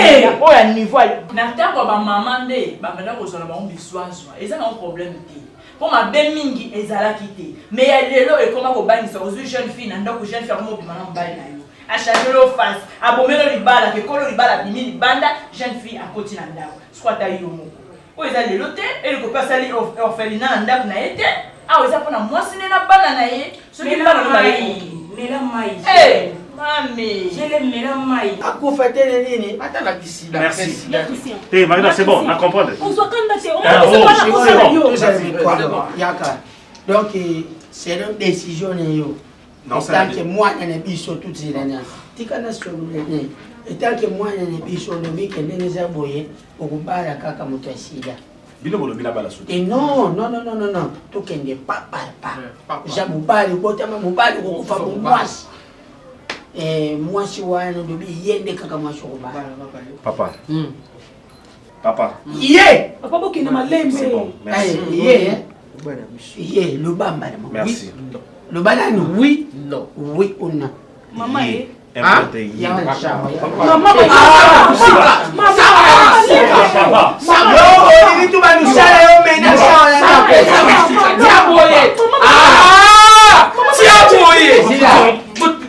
oyo ya niveau na ntango ya bamama nde babandaki kozwa na bango bizwazwa, eza nango problème te mpo mabe mingi ezalaki te. Mais ya lelo ekoma kobangisa, ozwi jeune fille na ndako, jeune fille akoma obima na mobali na yo, achange lo face, abomelo libala, kekolo libala, abimi libanda, jeune fille akoti na ndako, siko ata yo moko oyo eza lelo te eleko mpe asali orphelinat na ndako na ye te awa eza mpona mwasi nde na bana na ye soki bana no baye mela mai eh, mami jele mela mai akufa te na nini ata na kisida merci te marina c'est bon na comprendre ozwa kanda te ah, oh, c'est bon yaka donc selon décision na yo etanke mwana na biso tuzela na tika nasolola ne etanke mwana na biso olobi ke ndenge eza boye okobala kaka moto ya sida bino bolobi nabala soki eh, non non non non non tokende pa par pa ja mobali obotama mobali okokufa bomwasi eh, mwasi wana olobi ye nde kaka mwasi okobala papa hmm. papa ye papa bokende malembe eh, ye ye loba mbala merci loba nanu oui non oui ou non mama ye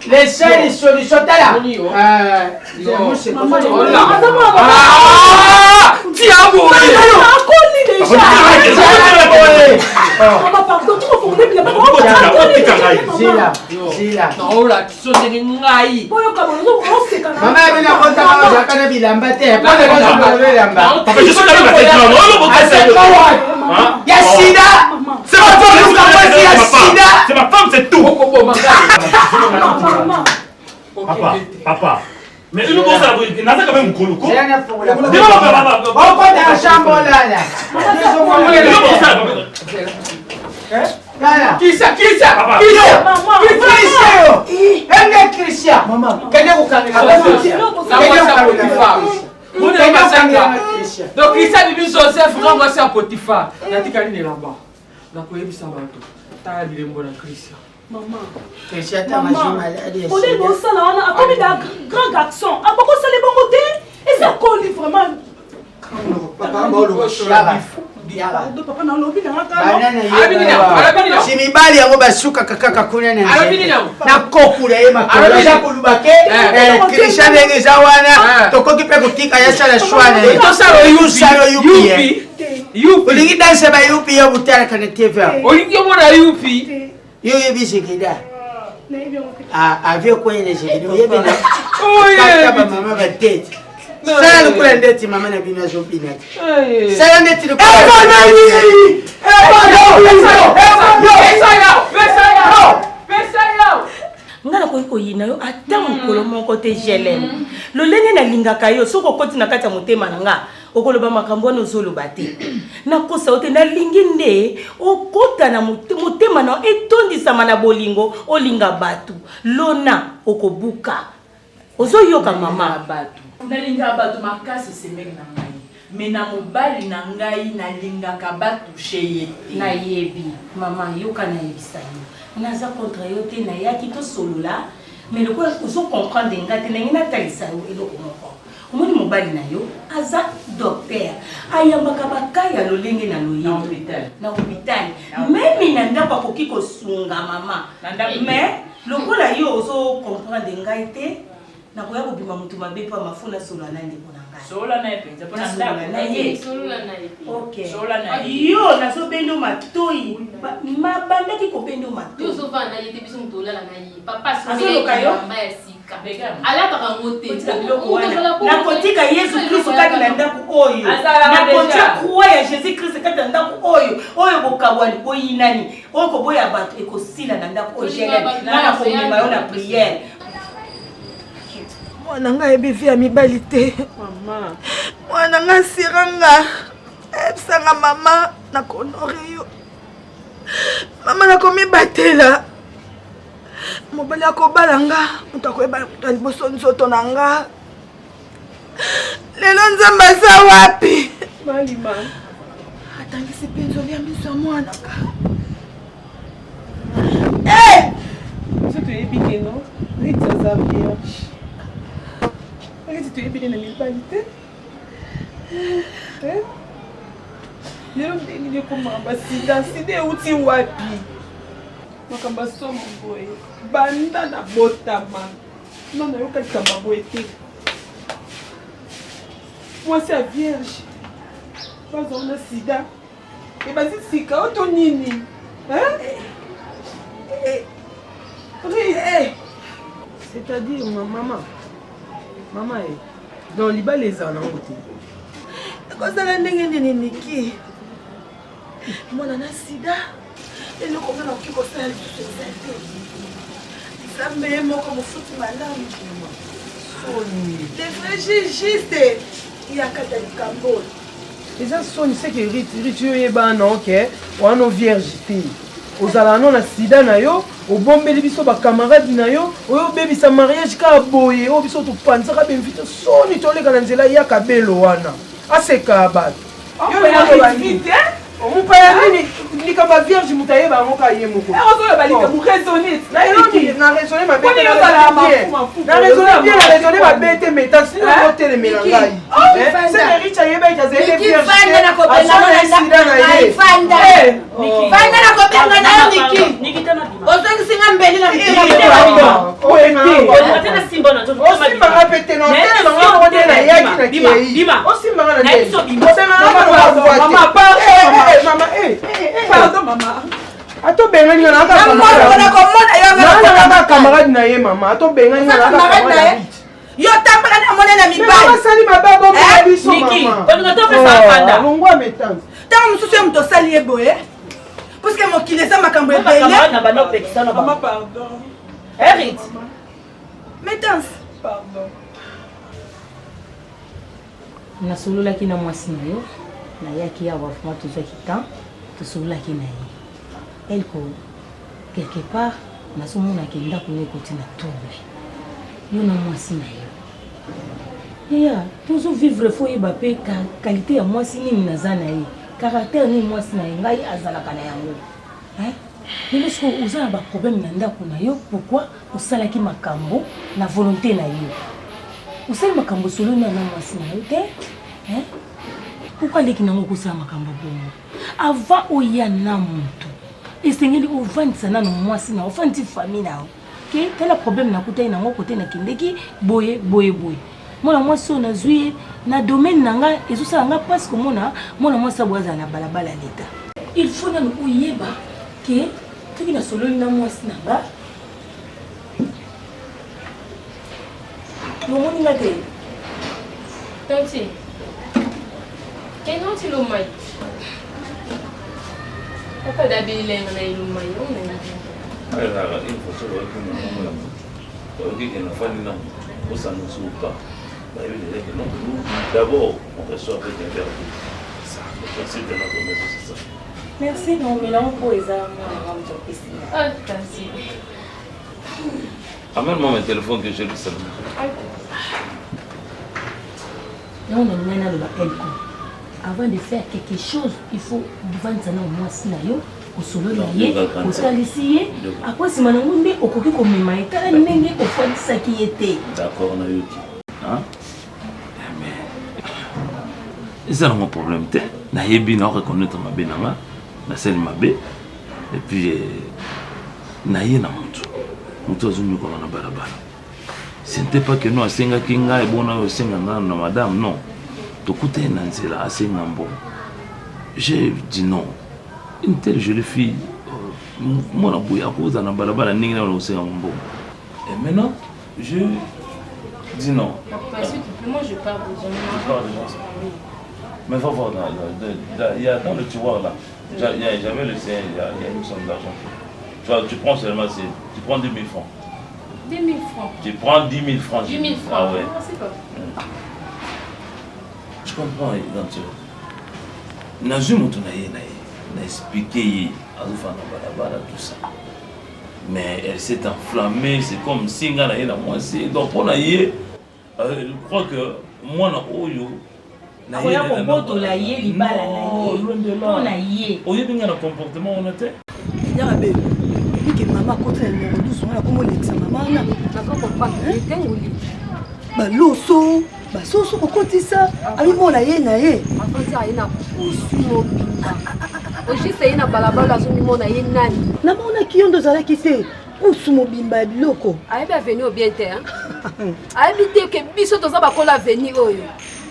Les seules solutions, tala. Tia boye. Zila. Ndenge ngai. Mama ya bino akotaka ozalaka na bilamba te. Bilamba. Ya sida. C'est ma femme, ya sida. C'est ma femme, c'est tout. Papa, papa. Mais une grosse naza quand même mukolo ko. Okota chambre olala. Kisa, kisa, kisa. Kisa yo. Enge Christian. Kende kokangela. Kende kokangela. Donc Christian bibi Joseph nga mwasi ya Potiphar. Natikali na elamba. Nakoyebisa bato. Tala bilembo na Christian. Mama. Christian ata mazwi maladi ya Olenge osala wana akomi da grand garçon. Akokosala bongo te. Eza koli vraiment. Si mibali yango basukaka kaka kuna na kokula ye makolo aza koluba ke krisha ndenge eza wana tokoki mpe kotika ya sala shwa na ye tosala yupi olingi danse bayupi yo botalaka na tv olingi omona yupi yo oyebi zekeda avie kwene zekeda oyebi na kata bamama batete sala lokola ndeti mama na bino azobina te sala ndeti nga nakoki koyina yo ata mokolo moko te glm lolenge nalingaka yo soki okoti na kati ya motema na nga okoloba makambo wana ozoloba te nakosa yo te nalingi nde okota na motema na etondisama na bolingo olinga bato lona okobuka ozoyoka mama bato nalingaka bato makasi semeki na ngai me na mobali na ngai nalingaka batushe ye te nayebi mama yoka nayebisa yo naza contre yo te nayaki tosolola me lokola ozo comprendre nga te ndenge natalisa yo eloko moko Omoni mobali na yo aza docteur ayambaka ba cas ya lolenge na loyenge na hopital meme na ndako akoki kosunga mama mais lokola yo ozo comprendre ngai te nakoya kobima moto mabe mpo mafu nasolola na ndeko na ngai solola na ye mpenza mpo na ndako na ye solola na ye ok solola na ye yo nazobenda yo matoi mabandaki kobenda yo matoi yo ozovanda na ye te biso moto olala na ye papa azoloka yo alataka yango te nakotika yesu kristo kati na ndako oyo nakotia croix ya jésus kristo kati na ndako oyo oyo bokabwani boyinani oyo koboya bato ekosila na ndako oyo glm nga nakomema yo na priere mwana nga ayebi vi ya mibali te mwana nga asira nga ayebisanga mama nakonore yo mama nakomibatela mobali akobala nga moto akoyeba moto ya liboso nzoto na nga lelo nzambe aza wapi malima atangisi mpinzoli ya miso ya mwana ka eh! Biso toyebi ke no Ritz aza vierge. Ritz toyebi ye na mibali te. Eh? Lelo ndenge nini ekomaka basida sida euti wapi? Makambo ya somo boye banda na botama no nayoka likambo ya boye te. Mwasi ya vierge bazwa na sida ebandi sika oyo to nini c'est-à-dire mama mama e donc libala ezala nango te ekozala ndenge nini niki mwana na sida eloko nga nakoki kosala lisusu eza te nzambe ye moko mofuti malamu soni le vrai juge juste yakata likambo oyo Eza soni seke Ruth Ruth yo oyeba no ke wana vierge te ozalaka no na sida na yo obombeli biso ba camarade na yo oyo obebisa mariage kaka boye oyo biso topanzaka bemvite soni toleka na nzela ya kabelo wana aseka bato yo oloba nini mopaya nini likambo ya vierge moto ayeba yango kaka ye moko na raisonne mabe na raisonne bien na raisonne mabe te mais tasini otelemela ngai seke riche ayebaki azali vierge sida na ye fanda na kobenga na yo niki ozongisi nga mbeli na osimbanga mpe te na otelemanga moko te nayaki na kei osimbanga na ata obengani nga naaka camarade na ye mama ata obengani nga naaka camarade yo tambola na mona na mibali mabe abomela biso mama longwa metante ntango mosusu ye moto osali ye boye puiske mokili eza makambo ebele metance pardon Nasololaki na mwasi na yo, nayaki awa vraiment tozwaki temps, tosololaki na ye. Elko, quelque part nazomona ke ndako no ekoti na trouble. Yo na mwasi na yo. Yaya, tozo vivre faut oyeba pe qualité ya mwasi nini naza na ye, caractère nini mwasi na ye ngai azalaka na yango. Hein? Lelo sikoyo oza na ba problème na ndako na yo, pourquoi osalaki makambo na volonté na yo? Osali makambo osololi na mwasi na yo te? Hein? Pourquoi leki nango okosala makambo bongo? Avant oya na moto, esengeli ovandisa nano mwasi na yo, ofandisi famille na yo. Ke tala problème nakutaki nango kote nakendeki boye boye boye. Mwana mwasi oyo nazwi ye na domaine na nga ezosala nga mpasi komona mwana mwasi aboye azala na balabala ya leta. Il faut nanu oyeba ke soki nasololi na mwasi na nga omoni nga te. Tanti, kende lomai. Papa dabelenga na elomai ona. Ezalaka une fois soki oyoki mongongo ya moto oyoki ke nafandi na moto osangisi ou pas bayebi déjà que non nous d'abord on reçoit avec un verre d'eau ça le principe de notre maison c'est ça. Merci naomela ngo mpo eza mwana nga moto apesi nga. Ah, tanti. Amène-moi mon téléphone que je lui salue. Yango nalingai naloba Elko, avant de faire quelque chose, il faut ovandisa na mwasi na yo, osololi na ye, otalisi ye, après nsima na yango nde okoki komema ye. Tala ndenge ofandisaki ye te. D'accord, nayoki. Hein? Mais eza nango problème te. Nayebi na reconnaître mabe na nga, nasali mabe et puis eh, naye na moto moto azonyokwama na balabala. Ce n'était pas que non asengaki ngai ebona oyo osenga ngai na madame non tokutani na nzela asenga mbongo j'ai dit non une telle jolie fille euh, mwana boye akozala na balabala ndenge nini osenga mbongo et maintenant je dis non Papa, s'il te plaît, moi je pars déjà. Tu pars déjà Mais va voir, dans, dans, il y a dans le tiroir là, j'avais laissé, il y a, il y a une somme d'argent. Tu, vois, tu prends seulement, tu prends 2000 francs. 2000 francs. Tu prends 10 000 francs. 10 000 francs. Ah ouais. Merci papa. Je comprends, Identio. Nazwi moto na ye na ye, na expliqué ye, azofanda balabala, tout ça. Mais elle s'est enflammée, c'est comme si nga na ye na mwasi. Donc mpo na ye, euh, elle croit que mwana oyo akoya kobotola ye libala na ye mpo na ye. Oyebi nga na comportement wana te. Yaka bebe, mike mama. Mama akoti na numero 12 wana akomi olekisa mama wana. Baloso, basoso kokotisa, amimona ye na ye. Afandi aye na pusu mobimba. Ojiste ye na balabala azomimona ye nani? Namonaki yo nde ozalaki te. Pusu mobimba ya biloko. Ayebi avenue oyo bien te hein? Ayebi te ke biso toza bakolo avenue oyo.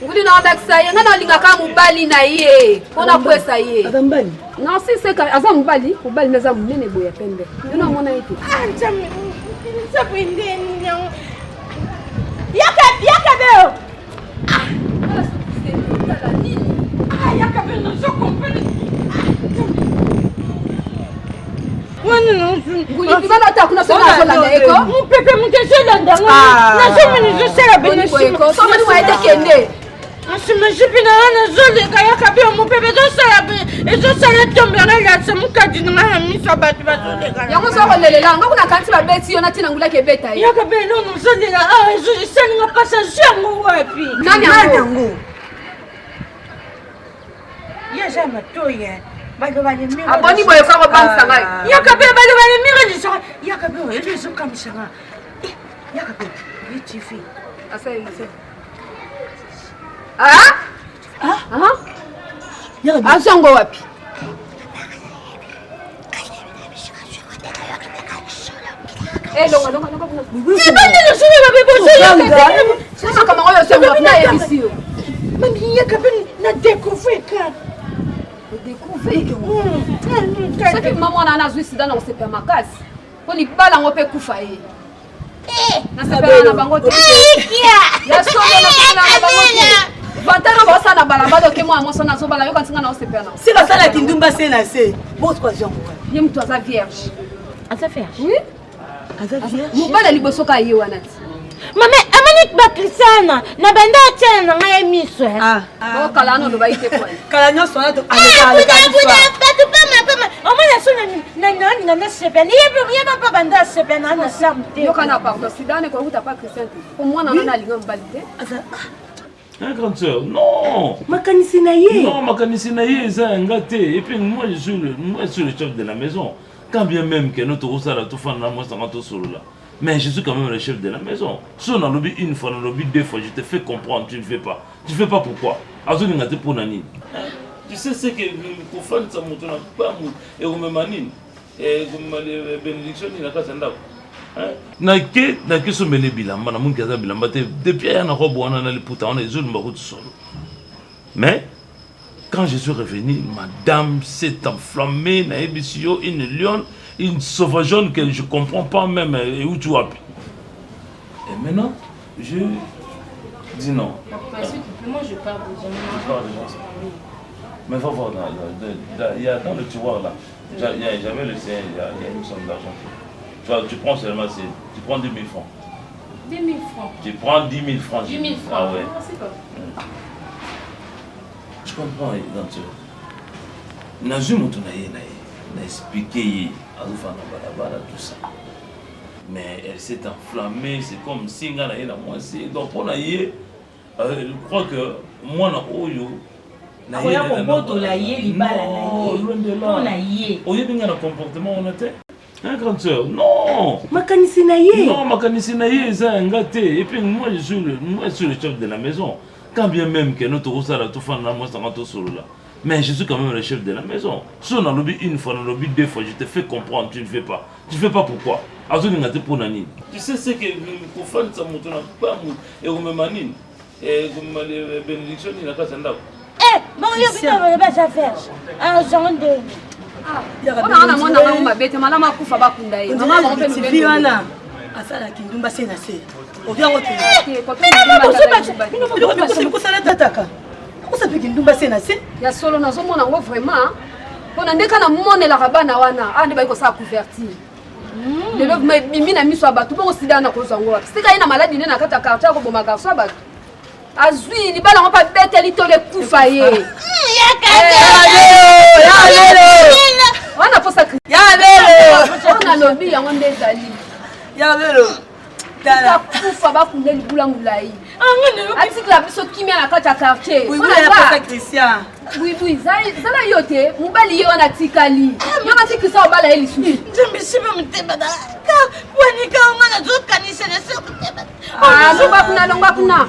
Nguli na olakisa ye, nga nalingaka mobali na ye mpo nakwesa ye. Aza mobali? Non, si c'est aza mobali, mobali nde aza monene boye ya pembe. Yo na omona ye te. Ah, Nzambe, Nzambe nde nini yango? Yaka, yaka beo. Ah, ah yaka beo, nazo comprendre. Mopepe moto ezolanda yango nazomona ezosala benekende nsima jipi na nga nazoleka yaka bio mopepe ezosala ezosala tombe yanga elakisa mokadi na nga na miso ya bato bazoleka yango oza kolelela nga kuna kanisi babeti yo na ntina ngulaki ebeta ye yaka be eloko nazolela awa esalinga mpasi azwi yango wapi nani yango Ye aza matoyi eh. Baloba le mire. Aboni boye kwa kobangisa ngai. Ah. Yaka pe baloba le mire lisaka. Yaka pe oyebi ezokamwisa nga. Eh, yaka pe ye TV. Asali asali. Ah? Ah? Ah? Azwi yango wapi? Eh, longa longa longa kuna. Ebandi lisusu mabe bozoyoka. Makambo oyo osonga kuna ayebisi yo. Mami yaka pe na découvrir ka. Odécouvrir? Soki mama mwana wana azwi sida na kosepela makasi mpo libala yango mpe ekufa ye. Nasepelaka na bango te. Ya solo nasepelaka na bango te. Vantana baosala na balabala oke mwana mwasi wana azobala yoka ntinga na osepela na. Si basala kindumba se na se, bosiko azwi yango wapi? Ye moto aza vierge. Aza vierge? Oui. Aza vierge? Mobali ya liboso kaka ye wana ti. Mama amoni bakristiana na banda atiana na ngai ya miso. Oh, kala wana olobaki te kwani. Kala nyonso wana to bato pama pama omona so naninga nasepela ye bapa banda asepela na na te. Yoka na pardon sida wana ekokuta pa Christian te. Po mwana wana alinga mobali te. Hein, grande sœur, non. Makanisi na ye. Non, makanisi na ye eza ya nga te. Et puis moi je suis le, moi je suis le chef de la maison. Quand bien même que nous tokosala tofanda na mwasi nanga tosolola. Mais je suis quand même le chef de la maison. Si on a lobi une fois, on a lobi deux fois, je te fais comprendre, tu ne fais pas. Tu ne fais pas pourquoi? Azolinga te pona nini? Tu sais ce que kofandisa moto na pamu ekomema nini? Ekomema bénédiction nini na kati ya ndako? Nake nake sombele bilamba namoniki aza bilamba te depuis aya na robe wana na liputa wana ezolimba kutu solo. Mais quand je suis revenu, madame s'est enflammée, nayebisi yo une lionne, une sauvageonne que je comprends pas même euti wapi. Et maintenant, je dis non. Papa, s'il te plaît, moi je pars déjà. Tu pars déjà? Mais va voir, dans, il y a dans le tiroir là, j'avais laissé, il y a une somme d'argent. Tu, tu prends seulement, tu prends 2 000 francs. 2 000 francs. Tu prends 10 000 francs. 10 000 francs. Ah ouais. Merci papa. Je comprends, grande sœur. Nazwi moto na ye na ye, na expliquer ye, azofanda balabala tout ça. Mais elle s'est enflammée, c'est comme si nga na ye na mwasi. Donc mpo na ye, elle croit que mwana oyo akoya kobotola ye libala na ye mpo na ye. Oyebi nga na comportement wana te. Hein, grande sœur, non. Makanisi na ye. Non, makanisi na ye eza ya nga te. Et puis moi je suis le, moi je suis le chef de la maison. Quand bien même que nous tokosala tofanda na mwasi nanga tosolola. Mais je suis quand même le chef de la maison. Si on a lobi une fois, on a lobi deux fois, je te fais comprendre, tu ne fais pas. Tu ne fais pas pourquoi? Azolinga te pona nini? Tu sais ce que kofandisa moto na pamu ekomema nini? Ekomema bénédiction nini na kati ya ndako? Eh, bongo yo bino boloba aza vierge. Ah, zongo ndenge. Mpona wana mwana bango mabe te malamu akufa bakunda ye mama bango mpe mibali wana asalaki ndumba se na se obi yango te tataka akosa mpe kindumba se na se ya solo nazomona yango vraiment mpona ndeka namonelaka bana wana awa nde bayi kosala couverture lelo vraimen ebimi na miso ya bato bongo sida wana kozwa yango wapi sika ye na maladi nde na kati ya quartier akoboma garçon ya bato azwi libala yango mpe abeteli tolo ekufa ye wana posa nalobi yango nde ezali kufa bakunda libula molai. Atikela biso kimia na kati ya quartier. Christian. Buibui, zala yo te, mobali ye wana atikali. Yo basi Christian obala ye lisusu. Nzambe simba motema na ka wanika nga nazokanisa na se motema. Ah, longwa kuna, longwa kuna.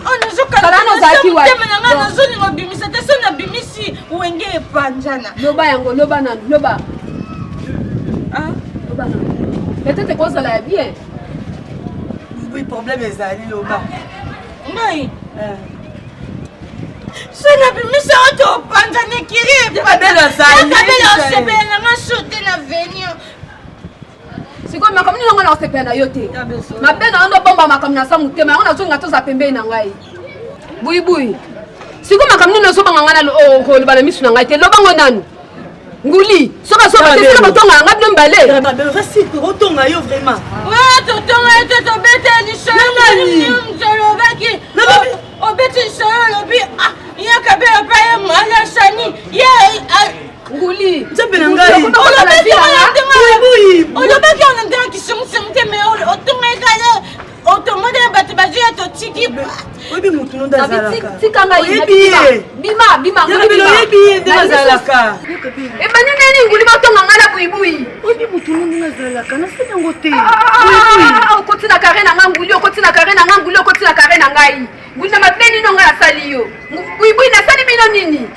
Kala na ozalaki wapi? Motema na nga nazolinga obimisa te so nabimisi wenge epanzana. Loba yango, loba nanu, loba. Ah, loba nanu. Peut-être ekozala ya bien. Oui, problème ezali loba. Ngai. So nabimisi yango topanzana ekiri Kabelo azali. Kabelo osepela na nga so te na venir. Sikoyo makambo nini yango na kosepela na yo te? Mabe na yo nde obomba makambo na sa motema yango nazonga toza pembeni na ngai. Buibui. Sikoyo makambo nini ozobanga ngai na koloba na misu na ngai te? Loba ngo nanu. Nguli, soki azoba te soki botonga nga bino mibale. Oza site otonga yo vraiment. Totonga yo te tobeta lisolo olobaki obeti lisolo olobi ye kabela pa ye alasani ye nguli nzambe na ngai olobaki wana ndenge kisungusungu te me otonga ye kala otomoni bato bazwi ya totiki oyebi motu no nde azalaka tika ngai oyebi ye bima bima nguli oyebi ye nde azalaka ebandi nani nguli batonga ngai na buibui oyebi motu no ndenge azalaka nasali yango te okoti na kare na ngai nguli okoti na kare na ngai nguli okoti na kare na ngai nguli na mabe nino ngai nasali yo buibui nasali bino nini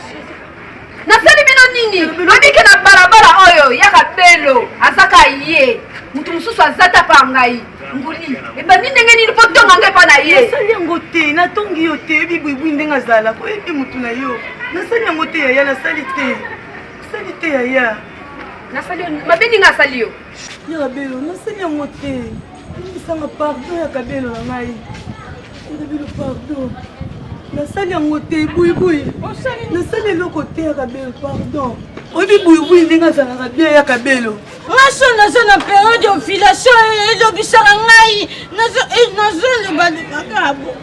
Nasali bino nini? Lobike na balabala oyo yaka belo azaka ye moto mosusu aza ta pa ngai nguli ebandi ndenge nini mpo tonga ngai epa na ye nasali yango te natongi yo te oyebi buibui ndenge azalaka oyebi motu na yo nasali yango te yaya nasali te nasali te yaya nasali mabe ndenge asali yo yaka belo nasali yango te Limbisanga pardon ya kabelo na ngai. Kabelo pardon. Nasali yango te buibui. Nasali eloko te ya kabelo pardon. Oyebi buibui ndenge azalaka bien ya kabelo. Nga so naza na periode ya ovulation elobisaka ngai nazoloba kaka bo.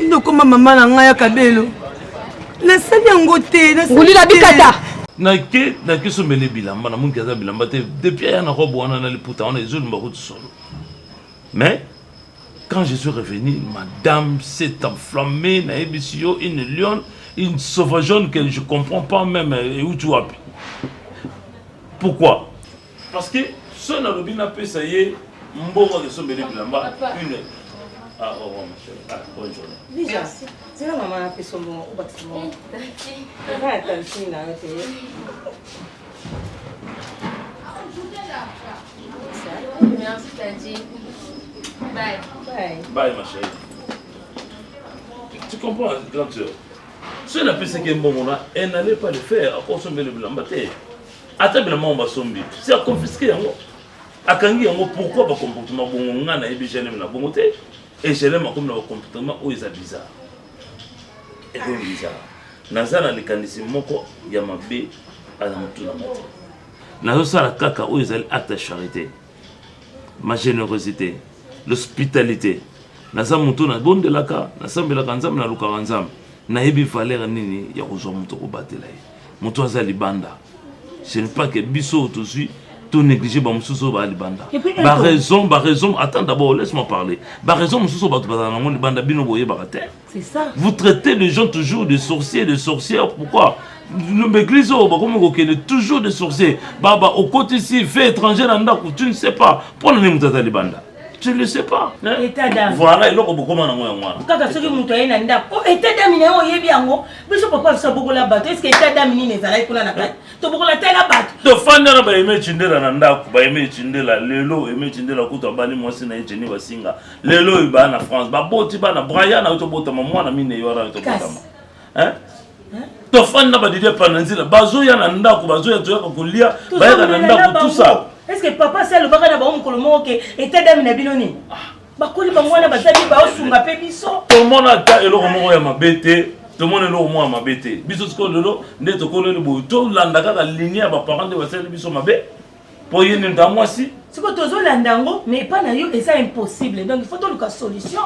Ndokoma mama na ngai ya kabelo. Nasali yango te. Ngulila bikata. Nake nake sombele bilamba na monki aza bilamba te depuis aya na robe wana na liputa wana ezolimba kutu solo mais quand je suis revenu madame s'est enflammée nayebisi yo une lionne une sauvageonne que je comprends pas même euti wapi pourquoi parce que soki nalobi napesa ye mbongo akesombele bilamba une ah, au revoir, ma chérie. Ah, bonne journée. Déjà, zela mama napesa mbongo obakisa mbongo. Eza ya tantine na yo te. Merci Tati. Bye. Bye. Bye ma chérie. Tu comprends, grande sœur soki napesaki ye mbongo na elle n'allait pas le faire akosombele bilamba te ata bilamba yango basombi si aconfisque yango akangi yango pourquoi bacomportement bongo ngai nayebi jeune na bongo te et jeune akomi na bacomportement oyo eza bizarre ekomi bizarre naza na likanisi moko ya mabe na motu na ngai te nazosala kaka oyo ezali acte ya charité ma générosité l'hospitalité naza moto nabondelaka nasambelaka nzambe nalukaka nzambe nayebi valeur nini ya kozwa moto kobatela ye moto aza libanda ce n'est pas que biso oyo tozwi to négliger bamosusu oyo baa libanda baraison baraison attends d'abord laisse moi parler baraison mosusu oyo bato bazala nango libanda bino boyebaka te vous traitez les gens toujours de sorciers de sorcières pourquoi l'église oyo bakomi kokende toujours de sorciers baba okotisi fait étranger na ndako tu ne sais pas mpo na nini moto aza libanda tu ne le sais pas état d'âme voilà eloko bokoma nango yango wana kaka soki moto aye na ndako oh, état d'âme na yo oyebi yango biso papa biso abokola bato est ce que état d'âme nini ezalaki kuna na kati tobokola tala bato tofanda na baeme cindela na ndako baeme cindela lelo eme cindela kutu abali mwasi na ye jeni basinga lelo oyo baa na france baboti bana brian ayo tobotama mwana minei wana ayo tobotama tofandi na badidie pana nzila bazoya na ndako bazoya toyaka kolia bayaka na ndako tout ça est ce que papa si alobaka na bango mokolo moko ke état d'âme na bino nini bakoli bango wana bazali baosunga mpe biso tomona ata eloko moko ya mabe te tomona eloko moko ya mabe te biso sikoyo lelo nde tokoleli boye tolanda kaka ligne ya baparent nde basaleli biso mabe mpo ye nde nta mwasi sikoyo tozolanda yango mais epai na yo eza impossible donc il faut toluka solution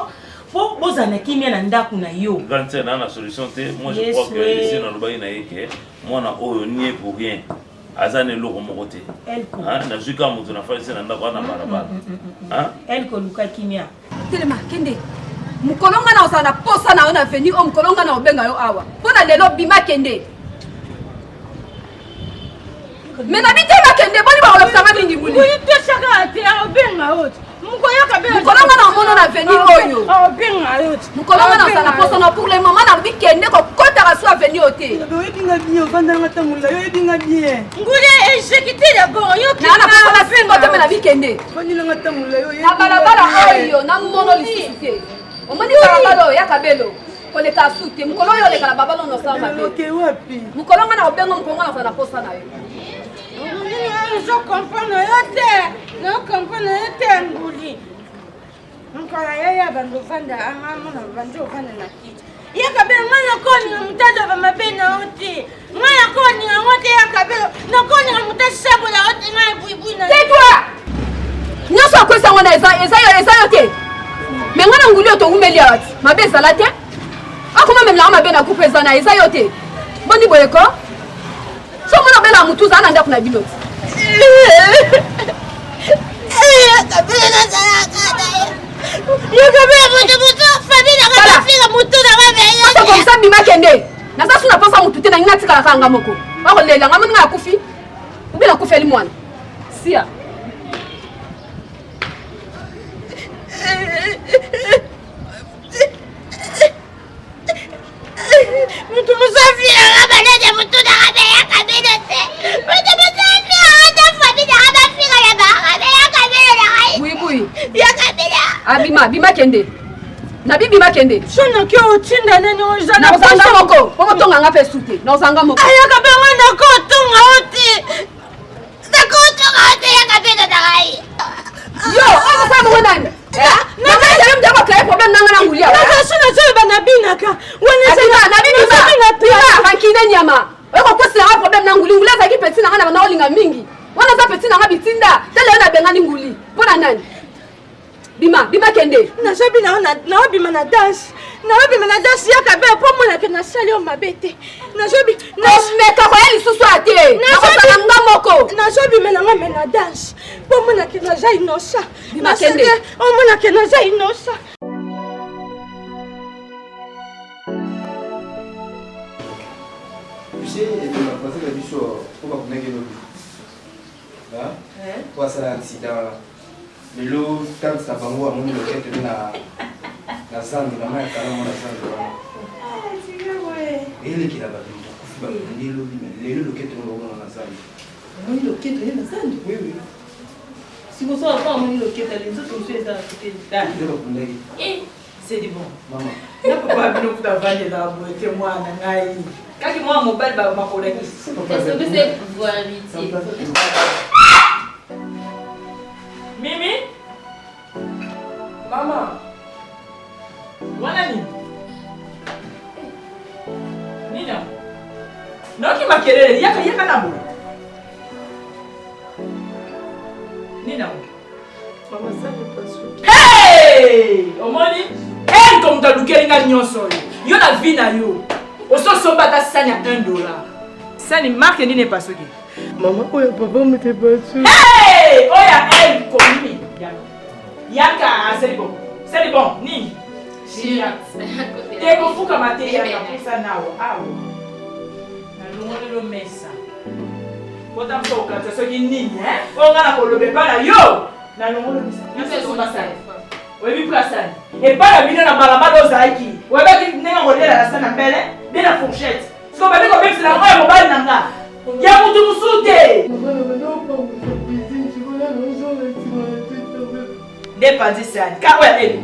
mpo bozala na kimia na ndako na yo grande sœur naa na solution te moi je crois que esi nalobaki na ye ke mwana oyo nie pour rien aza na eloko moko te nazwi kaka moto nafandisi na ndako ana balabala elko luka kimia telema kende. Mokolo nga na ozala na posa na yo na avenue oyo mokolo nga na obenga yo awa. Mpo na lelo bima kende. Me na bite bakende boni bakolobisa nga mingi muli. Nguli tosaka te obenga yo te. Mukoyoka be. Mokolo nga na omona na avenue oyo. Obenga yo te. Mokolo nga na ozala na posa na pour le moment na bikende kokotaka su avenue oyo te. Oyebi nga bien, ovanda nga ntango molai, oyebi nga bien. Nguli exécuté d'abord yo Na na posa na singo te me na bikende. Ovandi nga ntango molai, oyebi Na balabala oyo na mono lisusu te. Omoni balabala oyo ya kabelo koleka su te mokolo oyo oleka na babala oyo nosala mabe. Oke wapi? Mokolo nga na obenga mokolo nga na ozala na posa na yo. Ozo comprendre yo te. Na comprendre yo te nguli. Mokolo ya ya bando ovanda anga mona bando ovanda na kiti. Yaka be nga nakolinga moto aloba mabe na yo te. Nga nakolinga yango te yaka be nakolinga moto asabola yo te nga buibui na. Tais-toi! Nyonso akwesa yango na eza eza yo eza yo te. Me nga na nguli oyo towumeli awa ti mabe ezala te. Akoma memelaka mabe na groupe eza na eza yo te. Boni boye ko? So omona obelaka motu ozala na ndako na bino ti. Komisa bima kende naza su na mposa motu te nalingi natikala kaka nga moko bakolela nga moninga akufi obi nakufeli mwana sia Mutu musafi anga balede mutu nanga beyaka bino te. Mutu musafi anga ta famille nanga bafika na banga beyaka bino na ngai. Buibui. Yaka bino. Abima, bima kende. Nabi bima kende. Sono ke otinda nani oza na ozanga moko. Poko tonga nga pe sute. Na ozanga moko. Ayaka pe nga nako tonga oti. Nako tonga oti yaka bino na ngai. Yo, ozo sala bongo nani? Nazali moto ya créer problème nanga na ngulia. Naza nazoloba nabinaka. Wana rankine nyama. Oyo kokosela nga problème na nguli. Nguli azalaki petit na nga na banda kolinga mingi. Wana aza petit na nga bitinda. Tala yo nabengani nguli. Mpo na nani? Bima, bima kende. Nazobina naobima na danse. Naobima na danse yaka be mpo omonake nasali yo mabe te. Nazobi komeka koya lisusu ya te. Nakozala nga moko. Nazobima na nga me na danse. Mpo omonake naza innocent. Bima kende. Omonake naza innocent. Tu sais, voisin na biso oyo bakundaki elobi po asala accident wana lelo tante na bango amoni loketo nde na zando na mai ya kalamu na zando wana elekela bato moto akufi bakundi elobi me lelo loketo ngo bakomona na zando Omoni loketo ye na zando? Oui, oui. Sikoso apa omoni loketo ali nzoto mosusu eza na kote litala. Nde bakundaki. Eh, c'est du bon. Mama. Na papa bino kuta vandi ezala boye te mwana ngai. Kaki mwana mobali bakolaki. Mimi? Mama. Wana nini? Nini yango? Nayoki makelele, yaka yaka na boye. Nini yango? Hey! Omoni? Hey, ko moto alukeli nga nyonso oyo. Yo na vie na yo. Ososomba ata sani ya 1 dollar. Sani marque nini epasuki? Mama oyo papa moto epasuki. Hey! Oyo ya el komi. Yaka, c'est bon. C'est bon, nini? Te kofukama te yaka pusa nao awa. Nalongolelo mesa. Kota mpo okanisa soki nini, eh? Oyo nga nakoloba epai na yo. Nalongolo mesa. Nyonso esomba sani. Oyebi mpo ya sani. Epai na bino na balabala ozalaki. Oyebaki ndenge kolela na sani na mbele, nde na fourchette. Sikoyo bandi kobebisela yango ya mobali na nga. Ya mutu mosusu te. Nde panzi sani. Kaka oyo ya Eli.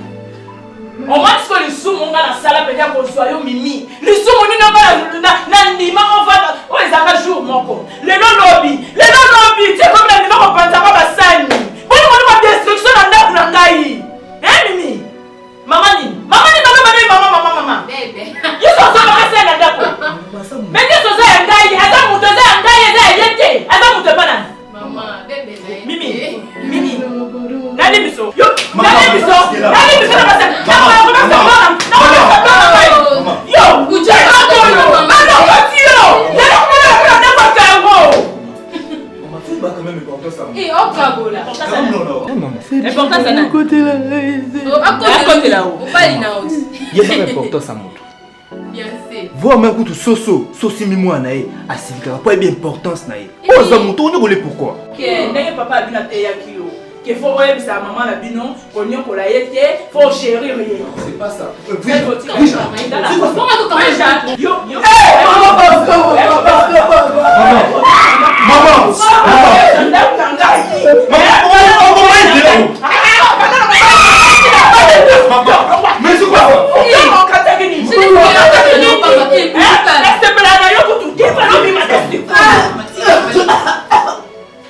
Omoni sikoyo lisumu nga nasala mpenza ya kozwa yo mimi. Lisumu nini nga na ndima ovanda oyo ezalaka jour moko. Lelo lobi, lelo lobi, ti ekomi na ndima kopanzaka basani. Boni boni ba destruction na ndako na ngai. Eh mimi? Mama nini? Mama nini mama mama mama mama mama. Bebe. Yesu azonga kasi na ndako. Mais Yesu aza ya ngai, aza moto aza ya ngai, aza ya ye te. Aza moto epa nani? Mama, bebe na ye. Mimi, Mimi. Nani biso? Yo, nani biso? Nani biso na basa? Na ba ko basa bana. Na ba basa bana. Yo, uje oyo. Ano koti yo. Lelo ko na ko na ko kango. Eh, okabola. Importance na. Akotela. Mobali na yo. Yebaka importance ya moto. Voir même kutu soso, sosimbi mwana na ye, asilikaka po ayebi importance na ye. Oyo aza moto onyokole pourquoi? Ke ndenge papa abino ateyaki yo ke fo oyebisa mama na bino konyokola ye te fo chérir ye. C'est pas ça.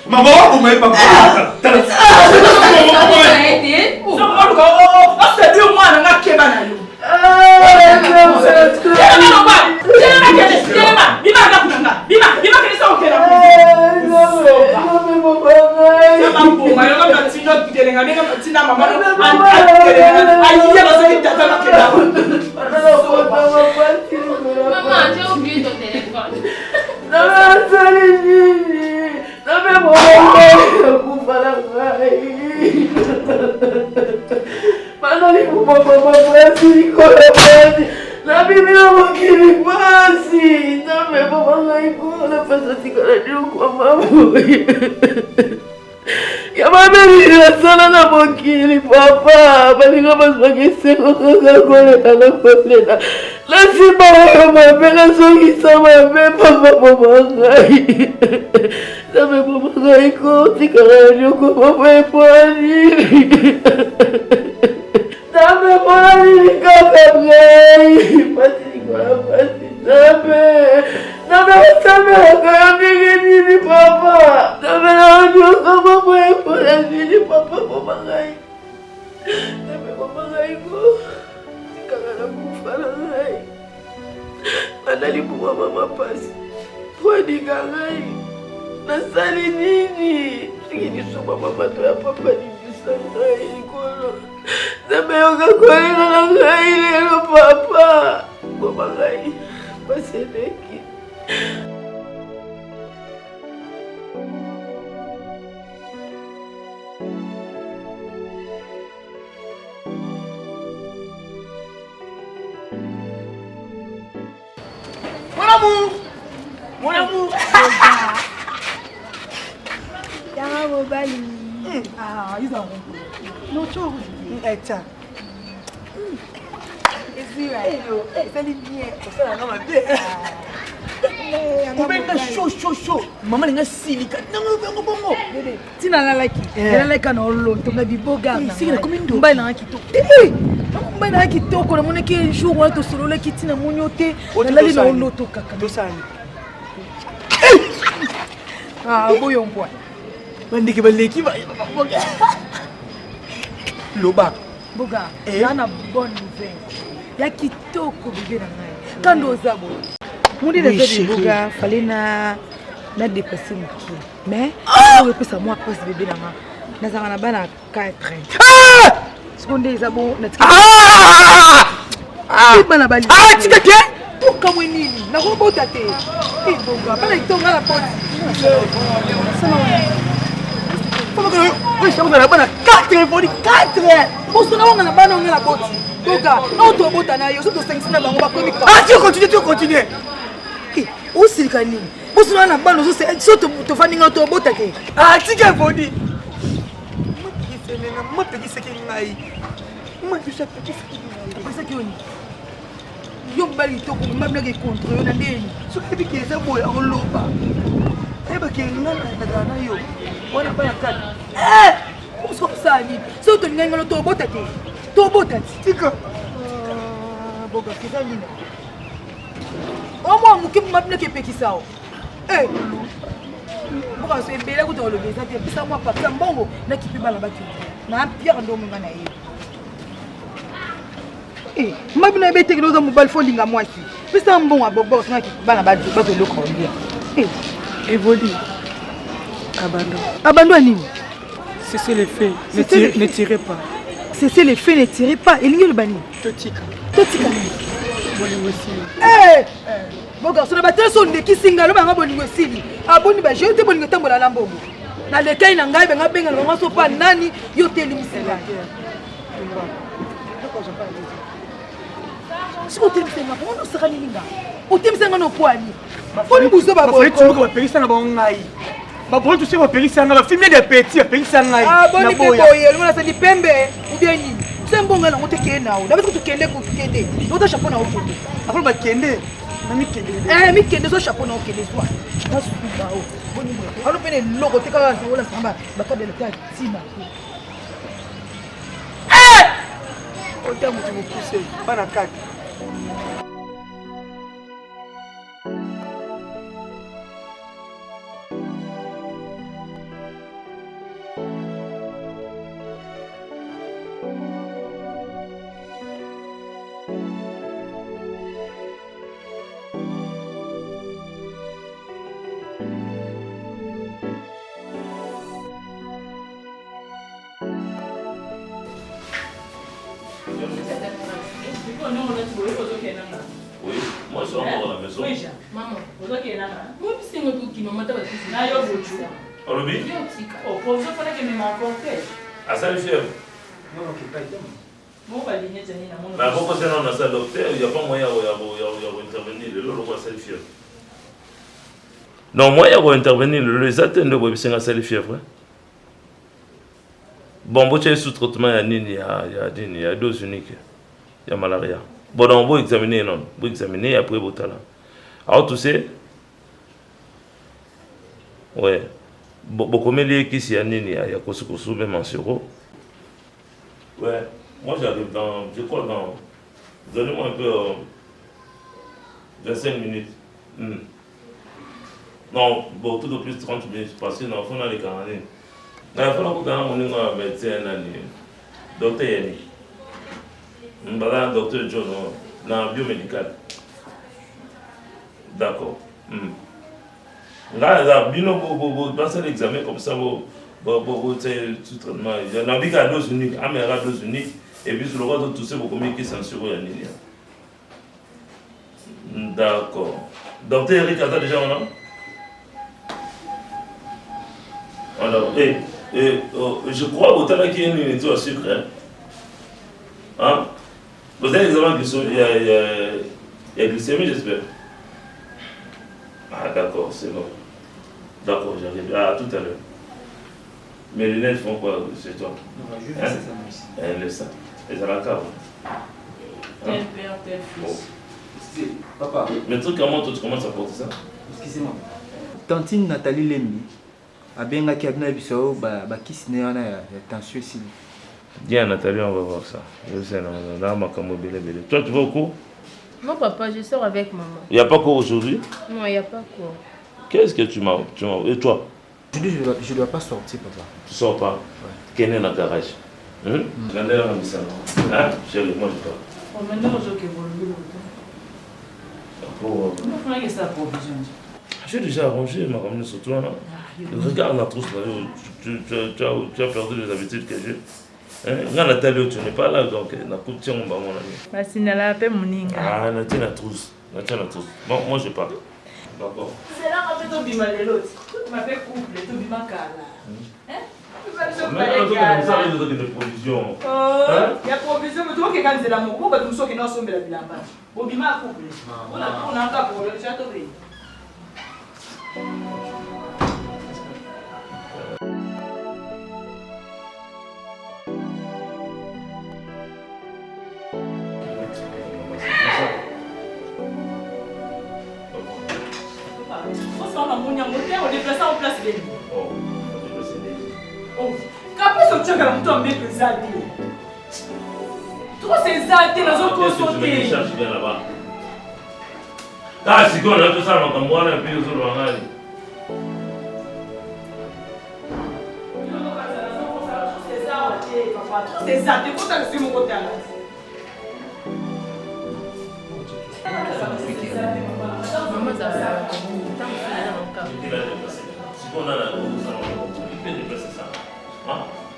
Maman, vous m'avez pas mwana nga keba na yo Maman, j'ai oublié ton téléphone. Nabimi na mokili pasi nzambe boma ngai kona pasi otikala niokwama boye ya mabe nasala na mokili papa balinga bazwaka esengo kaka kolela na kolela na nsima oyo mabe nazongisa mabe papa boma ngai nzambe boma ngai kotikala na niokwama boye pwani Nzambe mpona nini kaka ngai pasi likolo pasi Nzambe Nzambe osambelaka yo ndenge nini papa Nzambe naonyoka mama mpona nini papa boma ngai Nzambe boma ngai ko tikaka na kufa na ngai banda libuma mama pasi po alinga ngai nasali nini soki lisuba mama to ya papa limbisa ngai likolo nzambe yoka kolela na ngai lelo papa boma ngai pasi eleki Mon amour Mon amour Yanga mobali. Ah, ils ont. Non, tu vois. Tiens. Esali bien. Osalanga mabe. Obenga chaud chaud chaud. Mama linga silika. Nango bongo bongo. Ntina nalalaki. Nalalaki na oloto na biboga. Mobali nanga kitoko. Mobali nanga kitoko namonaki un jour wana tosololaki ntina moni yo te. Nalali na oloto kaka. Tosani. Ah, boyombwa. Bandeke baleki loba. Boga, eh? na bonne nouvelle. Ya kitoko bebe na ngai. Kando oza boye. Mundi na boga, fallait na na déplacer mokie. Mais oyo epesa mwa pasi bebe na nga. Nazalaka na bana 4. Sikoyo nde eza bon natika. Bana bali. Ah, tika te. Tokamwe nini? Nakobota te. Eh boga, bana itonga na poti. Oyo bana 4 evoli 4. Bosona wanga na bana onga na boti. Boga, oyo tobota na yo, soki tosangisi na bango bakomi. Ah, tu continue, tu continue. Osilika nini? Bosona na bana so tofandi nga tobota te. Ah, tika evoli. Makiselenga, mapekisaki ngai. Mapekisaki ngai. Apesaki yo nini? Yo mobali kitoko, mobali contre yo na ndeni. Soki ayebi ke eza boye akoloba. Ayebake nga nazala na yo. Wana bana kati. Eh! Oso kosala nini? Soki tolingaki ngalo tobota te. Tobota te. Tika. Boga eza nini? Omwa moke mabinaki epekisa o. Eh! Mboka so ebele kuta koloba eza te. Pesa mwa papia mbongo nakipe bana bakende. Na pierre ndomo nga na ye. Eh, mabi na yebe te kende oza mobali fo olinga mwasi pesa mbongo ya bobo osengaki bana bazwa eloko kolia eh. Evoli abando abando ya nini cessez le fait ne tirez, ne tirez pas cessez le fait ne tirez pas elingi oloba nini totika totika nini bolingo esili eh! bo garçon na batele so olekisi ngai loba yanga bolingo esili aboni baje te bolingo etambola na mbongo nalekai na ngai benga benga na bango so pa nani yo telimisi ngai. Soki otelemisa nga, wana osaka nini nga? Otelemisa nga na okwani. Poni buzoba boye. Bapekisa na bango ngai. Baboni tusi bapekisa ngai, bafilme de petit bapekisa ngai. Ah boni pe boye, olingo nasali pembe ou bien nini? Se mbongo yango te kende nao. Nabe tokende kokende. Ota chapeau na okende. Afro bakende. Na mikende. Eh mikende zo chapeau na okende zwa. Nasuba o. Boni boye. Alo pene eloko te kaka ola samba bakabela te tina. Eh! Ota moto mokuse bana kati. Oui, moi je suis encore à la maison. Maman, obisengo tokima mata Olobi? Asali fièvre. Mais avant que ça, on a ça docteur, il n'y a pas moyen d'intervenir. Le lolo asali fièvre. Non, moyen d'intervenir, le lolo eza te nde boyebisi nga asali fièvre. Bon, botya ye sous traitement ya nini ya ya nini ya dose unique ya malaria. Bon, donc bo examiner non, bo examiner après botala. Alors tu sais Ouais. Bokomeli ye kisi ya nini ya ya kosukosu même en sirop. Ouais, moi j'arrive dans je crois dans donnez-moi un peu euh, 25 minutes. Hmm. Non, bon, tout au plus 30 minutes parce que non, faut naleka na nini. Na faut nakutana na moninga ya médecin nani docteur Yani. Mbala docteur John na biomédical. D'accord. Hmm. Nga naza bino basala examen comme ça botia sous traitement nabika dose unique amelaka dose unique et puis lokola totuse bokomi kisa nsuro ya nini. D'accord. Docteur Eric aza déjà wana? Alors, eh, eh, oh, je crois botalaki ye nini to ya sucre hein? Hein? Bozali examen ya, ya, ya glycémie j'espère. Ah d'accord, c'est bon. D'accord, j'arrive. Ah, à tout à l'heure. Mes lunettes font quoi chez toi? Non, je vais faire ça moi aussi. Eh, laisse ça. Ezalaka. Tel père, tel fils. Excusez, papa. Mais truc comment toi tu commences à porter ça? Excusez-moi. Tantine Nathalie Lembi abengaki abina biso yo bakisi na ye wana ya tension esili. Bien Nathalie, on va voir ça. Je sais, non, makambo ebele ebele. Toi, tu vas au cours? Non, papa, je sors avec maman. Il n'y a pas cours aujourd'hui? Non, il n'y a pas cours. Qu'est-ce que tu m'as... Et toi? Aujourd'hui, je ne dois pas sortir, papa. Tu sors pas? Ouais. Kende na garage. Hmm? Mm. Landela na misala. Hein? Chérie, moi je pars. Oh, maintenant, je vais évoluer. Pour... Non, il ça provision. J'ai déjà arrangé ma ramener sur toi. Là. Regarde la trousse là. Tu, tu, tu, as, tu as perdu les habitudes que j'ai. Hein? Nga Nathalie, tu n'es pas là, donc na coupe mon ami. Basinala pe moninga. Ah, natia na trousse. Natia na trousse. Bon, moi je pars. D'accord. C'est là que tobima lelo. Tobima pe couple, tobima kala. Hein? Provision. Ya provision, mais tokeka nzela moko, bato mosusu okenda osombela bilamba. Bobima couple. Ona ona ka problème, tu as tobe. Kapesi otiaka na moto ya mbeto eza te trousse eza te nazokoso te. Kaka sikoyo na tosala makambo wana mpe ozoloba ngai.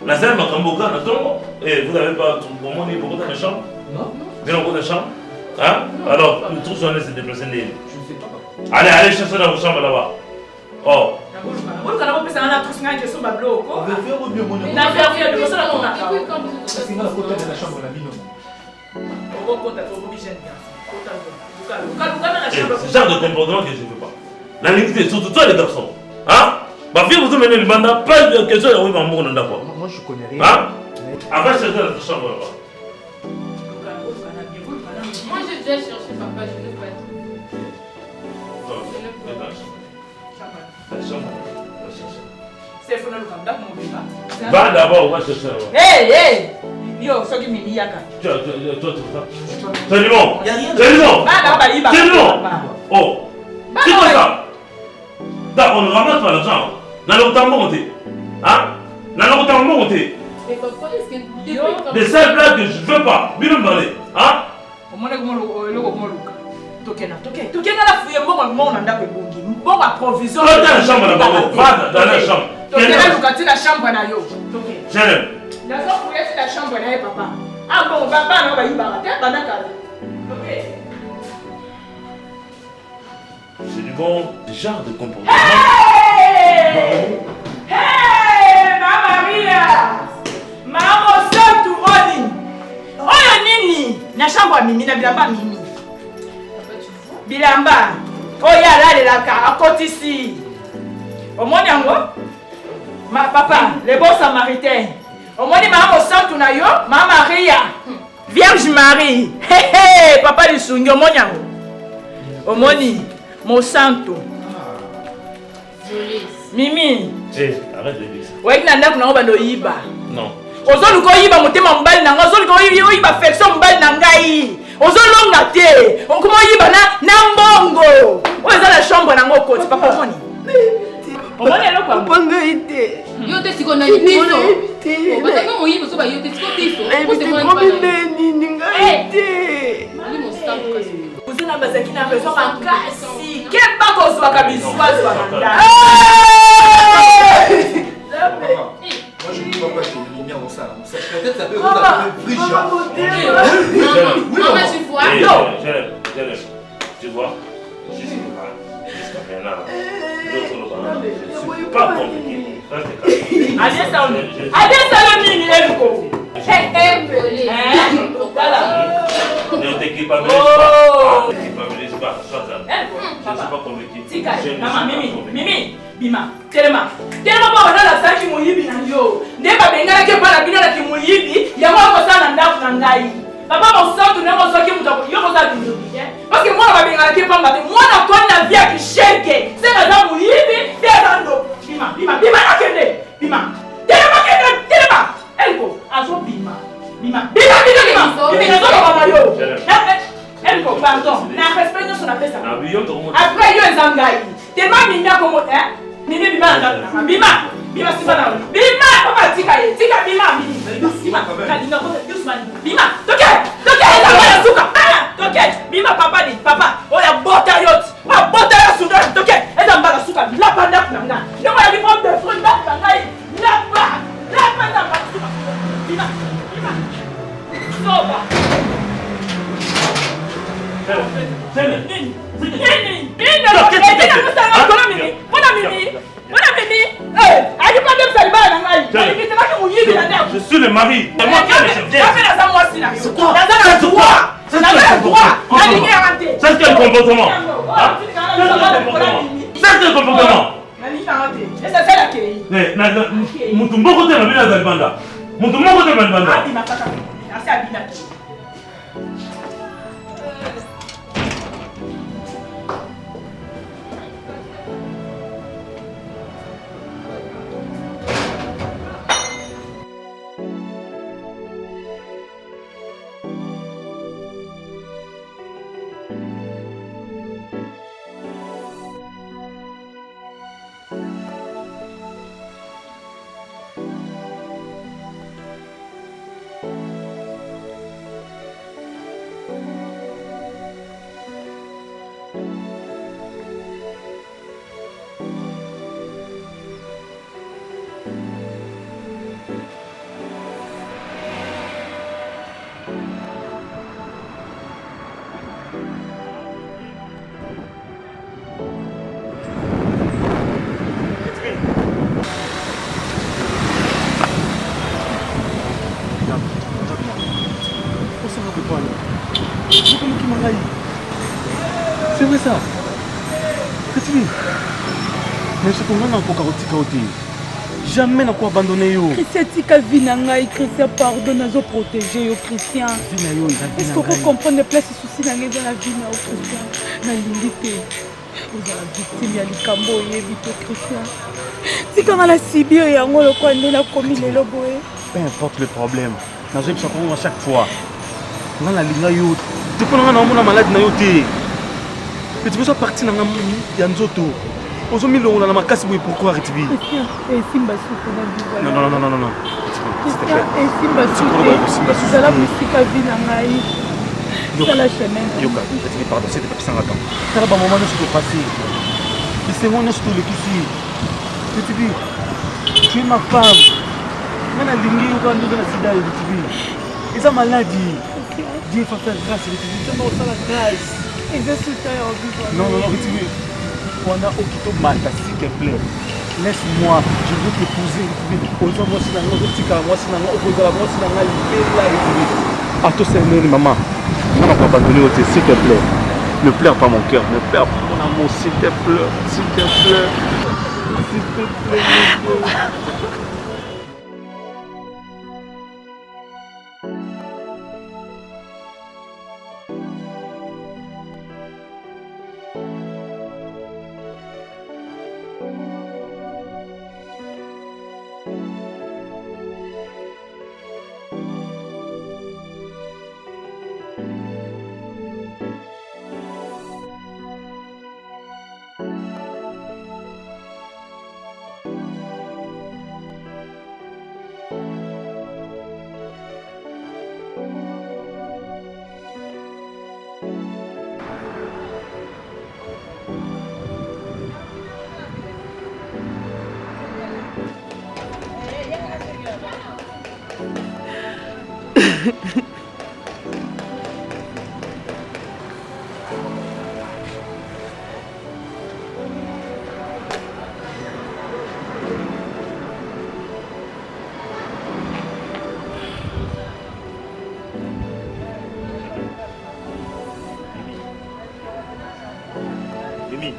Nasali makambo kaka na ntongo. Eh, vous avez pas bomoni bokota na chambre? Non. Bino bokota chambre? Hein? Alors, tout ça se déplacer ndeni. Je ne sais pas. Allez, allez chercher dans vos chambres là-bas. Oh. Boluka na bopesa nga na trousse ngai kesomba biloko. Na verrière liboso na monaka. Kasi nga nakota na chambre na bino. Okokota tokomi jeune garçon. Eh, ce genre de comportement que je veux pas. Nalingi te, surtout toi les garçons. Hein? Ba fille vous mener libanda, pas de question ya koyiba mbongo na ndako. Moi je connais rien. Hein? Avant chercher dans ta chambre là-bas. Moi j'ai déjà cherché papa, je n'ai pas trouvé. Non, Je n'ai pas trouvé. Ta chambre, va chercher. Sefo naluka ndako mobimba. Va d'abord, va chercher là-bas. Hey, hey! Yo, soki mimi yaka. Tu as, tu as, toi, tu ça. C'est bon. C'est bon. Bana bayiba. C'est bon. Oh. C'est quoi ça? Da, on ne ramasse pas l'argent. Na lokota mbongo te. Hein? Na lokota mbongo te. Mais papa, est-ce que Des sales blagues que je veux pas. Bino mbale. Hein? Omoni eloko moluka. Tokenda, tokenda. Tokenda na fuye mbongo mbongo na ndako ebongi. Mbongo ya provision. Va dans la chambre na bango. Va dans la chambre. Tokenda luka ti na chambre na yo. Tokenda. J'aime. Nazo fuye ti na chambre na ye papa. Ah mbongo ba bana bayibaka te banda kala. Tokenda. C'est du bon genre de comportement. Hey! Hey! Mama Maria! Mama Santu oni! Oyo nini? Na chambre ya Mimi na bilamba Mimi. Bilamba oyo alalelaka akotisi. Omoni yango? Ma papa, le bon samaritain. Omoni mama mosantu na yo, mama Maria. Vierge Marie. Hey, hey, papa lisungi omoni yango? Omoni mosantu. Mimi. Eh, arrête de dire ça. Oyaki na ndako nango bando oyiba. Non. Ozoluka oyiba motema mobali na ngai, ozoluka oyiba affection mobali na ngai. Ozolonga te. Okoma oyiba na na mbongo. Oyo eza na chambre nango okoti papa omoni. Omoni eloko yango. Papa ngai te. Yo te sikoyo nani biso? Batanga moyibi ozoba yo te sikoyo biso. Ekomi nde nini ngai te. Cousin na bazalaki na raison makasi. Keba kozwaka bizwazwa na ndako. Moi je ne crois pas que Mimi en ça. Peut-être ça peut être un peu Maman, tu vois? Non. J'aime, j'aime. Tu vois? Jusqu'à maintenant, je ne suis pas compliqué. Reste calme. Adesalo nini eluko? Ne te culpabilise pas. Ne te culpabilise pas. Sois calme. Je ne suis pas convaincu. Tika, mama Mimi, Mimi, bima, telema. Telema mpo bana nasalaki moyibi na yo. Nde babenganaki epai na bino na kimoyibi, yango akosala na ndako na ngai. Papa mosantu ndenge ozwaki moto yo kozala kindoki te. Parce que mwana babenganaki pamba te. Mwana akoli na vie ya kisheke. Seka aza moyibi, mpe aza ndoki. Bima, bima, bima nakende. Bima. Telema kende, telema. Elko azobima. Bima, bima, bima, bima. Bima nazoloba na yo. Elko, pardon. Na respect nyonso napesa. Après yo eza ngai. Tellement mimi akomo, hein? Mimi bima na ndako na bima. Bima sima na bima papa tika ye. Tika bima mimi. Bima. Kalinga ko Yusman. Bima. Toke. Toke eza bana suka. Toke. Bima papa ni papa. Oya bota yo. Abota yo suka. Toke. Eza mbala suka. Lapa ndako na nga. Ndeko ya lipo de fruit ndako na ngai. Lapa. Lapa eza mbala suka. Bima. Bima. Soba. Nini? Nini? Nini? Je suis le mari. C'est moi qui ai le chef. C'est quoi C'est quel comportement? C'est quel comportement? Mutu moko te na bino aza libanda. Mutu moko te na libanda. vrai ça. Ritvi. Mais soki nga nakoka kotika yo te. Jamais nako abandonner yo. Christian tika vie na ngai Christian pardon nazo protéger yo Christian. Vie na yo eza vie na ngai. Est-ce que oko comprendre place souci na ngai eza na vie na yo Christian? Nalingi te. Ozala victime ya likambo oyebi te Christian. Tika nga na subir yango lokola nde nakomi lelo boye. Peu importe le problème. Nazoyebisa kongo à chaque fois. Nga nalinga yo te mpo na nga naomona malade na yo te. Ritvi oza parti na nga ya nzoto. Ozomilongola na makasi boye pourquoi Ritvi? Christian, esimba suku na vie. Non non non non non. Christian, esimba suku. Zala mosika vie na ngai. Sala chemin. Yoka, Ritvi pardon, s'il te plaît, pesanga temps. Tala ba moment nyonso topase. Bisengo nyonso tolekisi. Ritvi, tu es ma femme. Nga nalingi yo kaka ndoza na sida ya Ritvi. Eza maladi. Dieu va faire grâce Ritvi. Nzambe akosala grâce. Eza suta ya ovivre. Non, non, non, Ritvi. Wana okito mata, s'il te plaît. Laisse-moi, je veux t'épouser, Ritvi. Oza mwasi na nga, ozotikala mwasi na nga, okozala mwasi na nga libela, Ritvi. Atosa nini, maman. Nga nako abandonner yo te, s'il te plaît. Ne pleure pas mon cœur, ne pleure pas mon amour, s'il te plaît, s'il te plaît. S'il te plaît, mon Dieu. Mimi.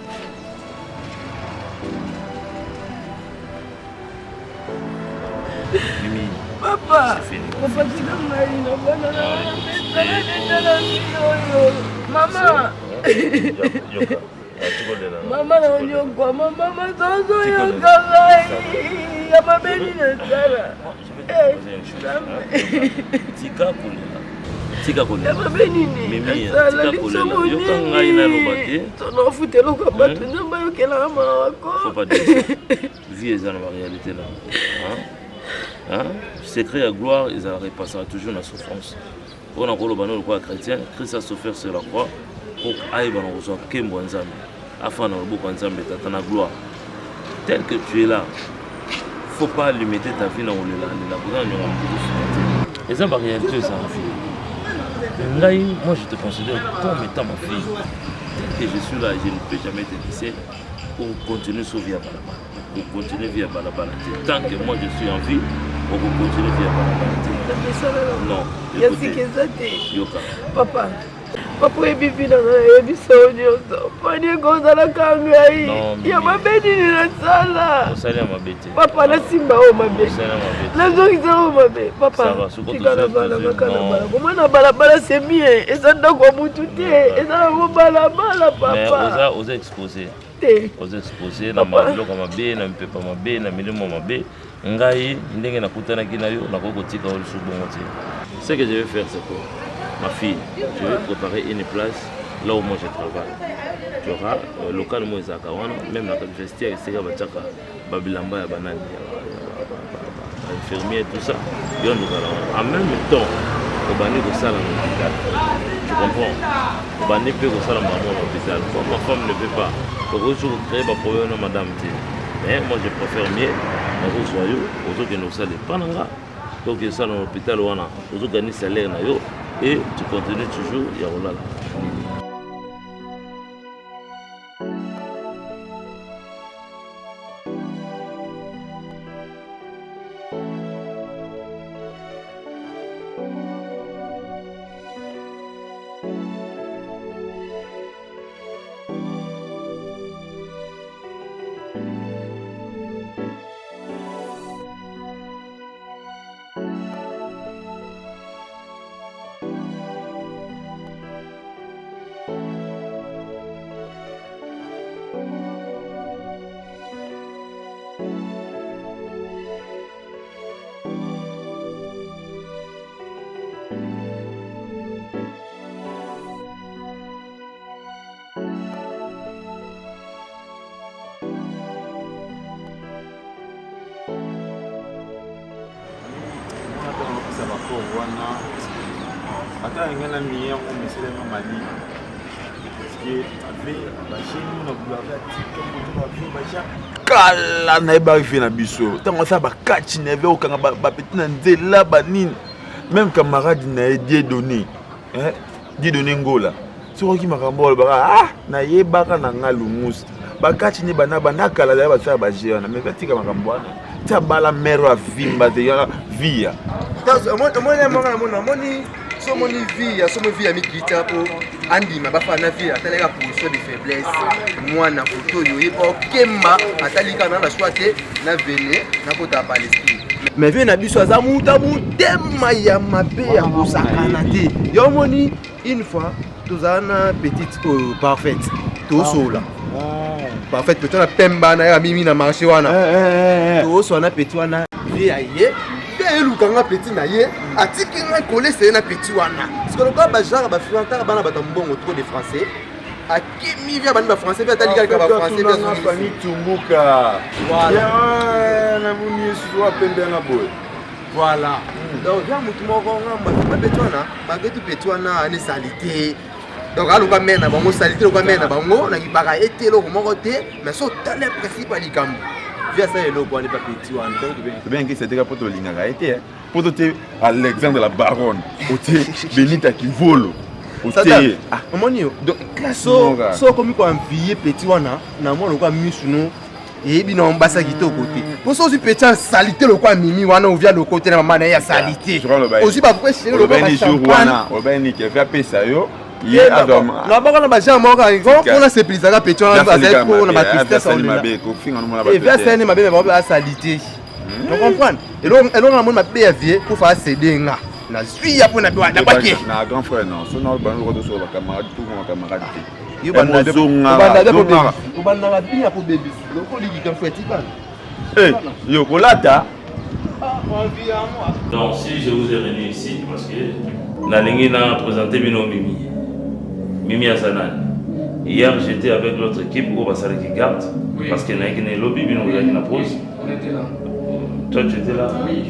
Mimi. Papa, C'est fini. papa tika ngai na bana na ngai na bino oyo. Mama. Yoka. Mama na onyokwa, mama mazozoyoka ngai ya mabe nini nasala. Tika kolela. Tika kolela. Ya mabe nini Mimi, nasala tika kolela. lisumu Yoka ngai naloba te. nini tonafuta eloko ya bato nzambe ayokelaka mawa ko. Faut pas dire ça. Vie eza na baréalité na yango. Hein? Hein? Secret ya gloire ezalaka epasaka toujours na souffrance. Oyo nakoloba no lokola chrétien, Christ a souffert sur la croix po ayeba na kozwa nkembo ya Nzambe. Afanda na loboko ya Nzambe tata na gloire. Tel que tu es là, faut pas limiter ta vie na kolela lela koza na nyongo mosusu te. Eza ba réalité eza na vie. Ngai, moi je te considère comme étant ma fille. Tel que je suis là, je ne peux jamais te laisser pour continuer sur vie ya balabala. Pour continuer vie ya balabala te. Tant que moi je suis en vie, oko continuer vie ya balabala te. Non. Ya écoutez, sika eza te. Yoka. Papa, papa oyebi vi na ngai nayebisa yo nyonso poni ekozalaka ngai Non, ya mabe nini nasala Osali ya mabe te. papa nasimba oyo mabe Osali ya mabe te. nazongisa oyo mabe papa Ça va, soko tika na tozwi- balabala tozwi- na non. balabala komona balabala c'est bien eza ndako ya mutu te eza nango balabala Mais papa oza oza exposé. Te. Oza exposé na Papa. biloko ya mabe, na mipepa mabe, na milimo mabe. Ngai ndenge nakutanaki na yo nakoki kotika yo lisusu bongo te. Ce que je vais faire c'est quoi? Ma fille, je vais préparer une place là où moi je travaille. Tu auras euh, local moi ezalaka wana même na vestiaire esika batiaka babilamba ya banani ya ba infirmier tout ça yo nde ozala wana en même temps obandi kosala na hôpital tu comprends obandi mpe kosala maman na hôpital comme ma femme ne peut pas okoki soki kocreye baproblème na madame te mais moi je préfère mieux nakozwa yo ozokende kosala epa na nga donc osala na hôpital wana ozogani salaire na yo et tu continues toujours ya kolala rapport wana ata na ngai na miye yango meselema malili parce que ave bagene na boulevard atika moto bave baja kala nayebaki vie na biso ntango asala bakati na ye okanga bapeti na nzela banini même camarade na ye diedonné diedonné ngola soki oki makambo alobaka ah nayebaka na nga lumusi bakati nde bana banda kala zala basala baje wana mais batika makambo wana ti abala mare oyo avimba te yaka viya omoni moko namoni namoni so omoni vie so omoni vie ya mikita mpo andima bafana na vie atalaka position de faiblesse mwana koto oyo ye mpo okemba atali kaka na na swa te na vene nakota ya palestine mais vie na biso aza muta motema ya mabe ya kosakana te yo omoni une fois tozala na petite oyo euh, parfaite tosola ah. parfaite petit wana pemba na ye mimi na marché wana eh, eh, eh, tosola na petit wana vie ya ye mpe eluka nga petit na ye atiki nga kolesa ye na petit wana sikoyo lokola bagenre bafiantaka bana bato ya mbongo trop de français akimi via bani bafrançais mpe atali kaka bafrançais mpe tumbuka namoni yesu apembe na boye Voilà. Mm. Donc ya mutu moko nga bapeti wana malgré tout petit wana ane salite. Donc aluka mère na bango salite loka mère na bango na kibaka ete eloko moko te mais so tala principe ya likambo. Via ça eloko wana pa petit wana. Tobengi c'était po tolingaka ye te. Po to te Alexandre la baronne, otie Benita Kivolo. Otie ah omoni yo. Donc so so okomi ko envier petit wana na mwana lokola misu no eyebi na basi ya kitoko te mpo so ozwi peti ya salite lokola mimi wana ovia loko te na mama na ye ya salite ozwi bavrai chéri lokola nikefe apesa yo na baka na bagenre moko mpona sepelisaka peti wana azali po na batristesse asali mabe me bango asalite hmm. ocomprendre eloko na moni mabe ya vie kufa asede nga nazwi ya mpo na bwake na grand frère non so na bango tosola bacamarade to camarade te obandaka bien ya kobebisa lokoliki kamfu etikala eh, yo kolata Donc si je vous ai réuni ici parce que nalingi na présenter bino Mimi. Mimi aza nani? Hier j'étais avec l'autre équipe oyo basalaki garde oui. parce que nayaki na elobi bino bozalaki na pause. On était là. Toi tu étais là? Oui.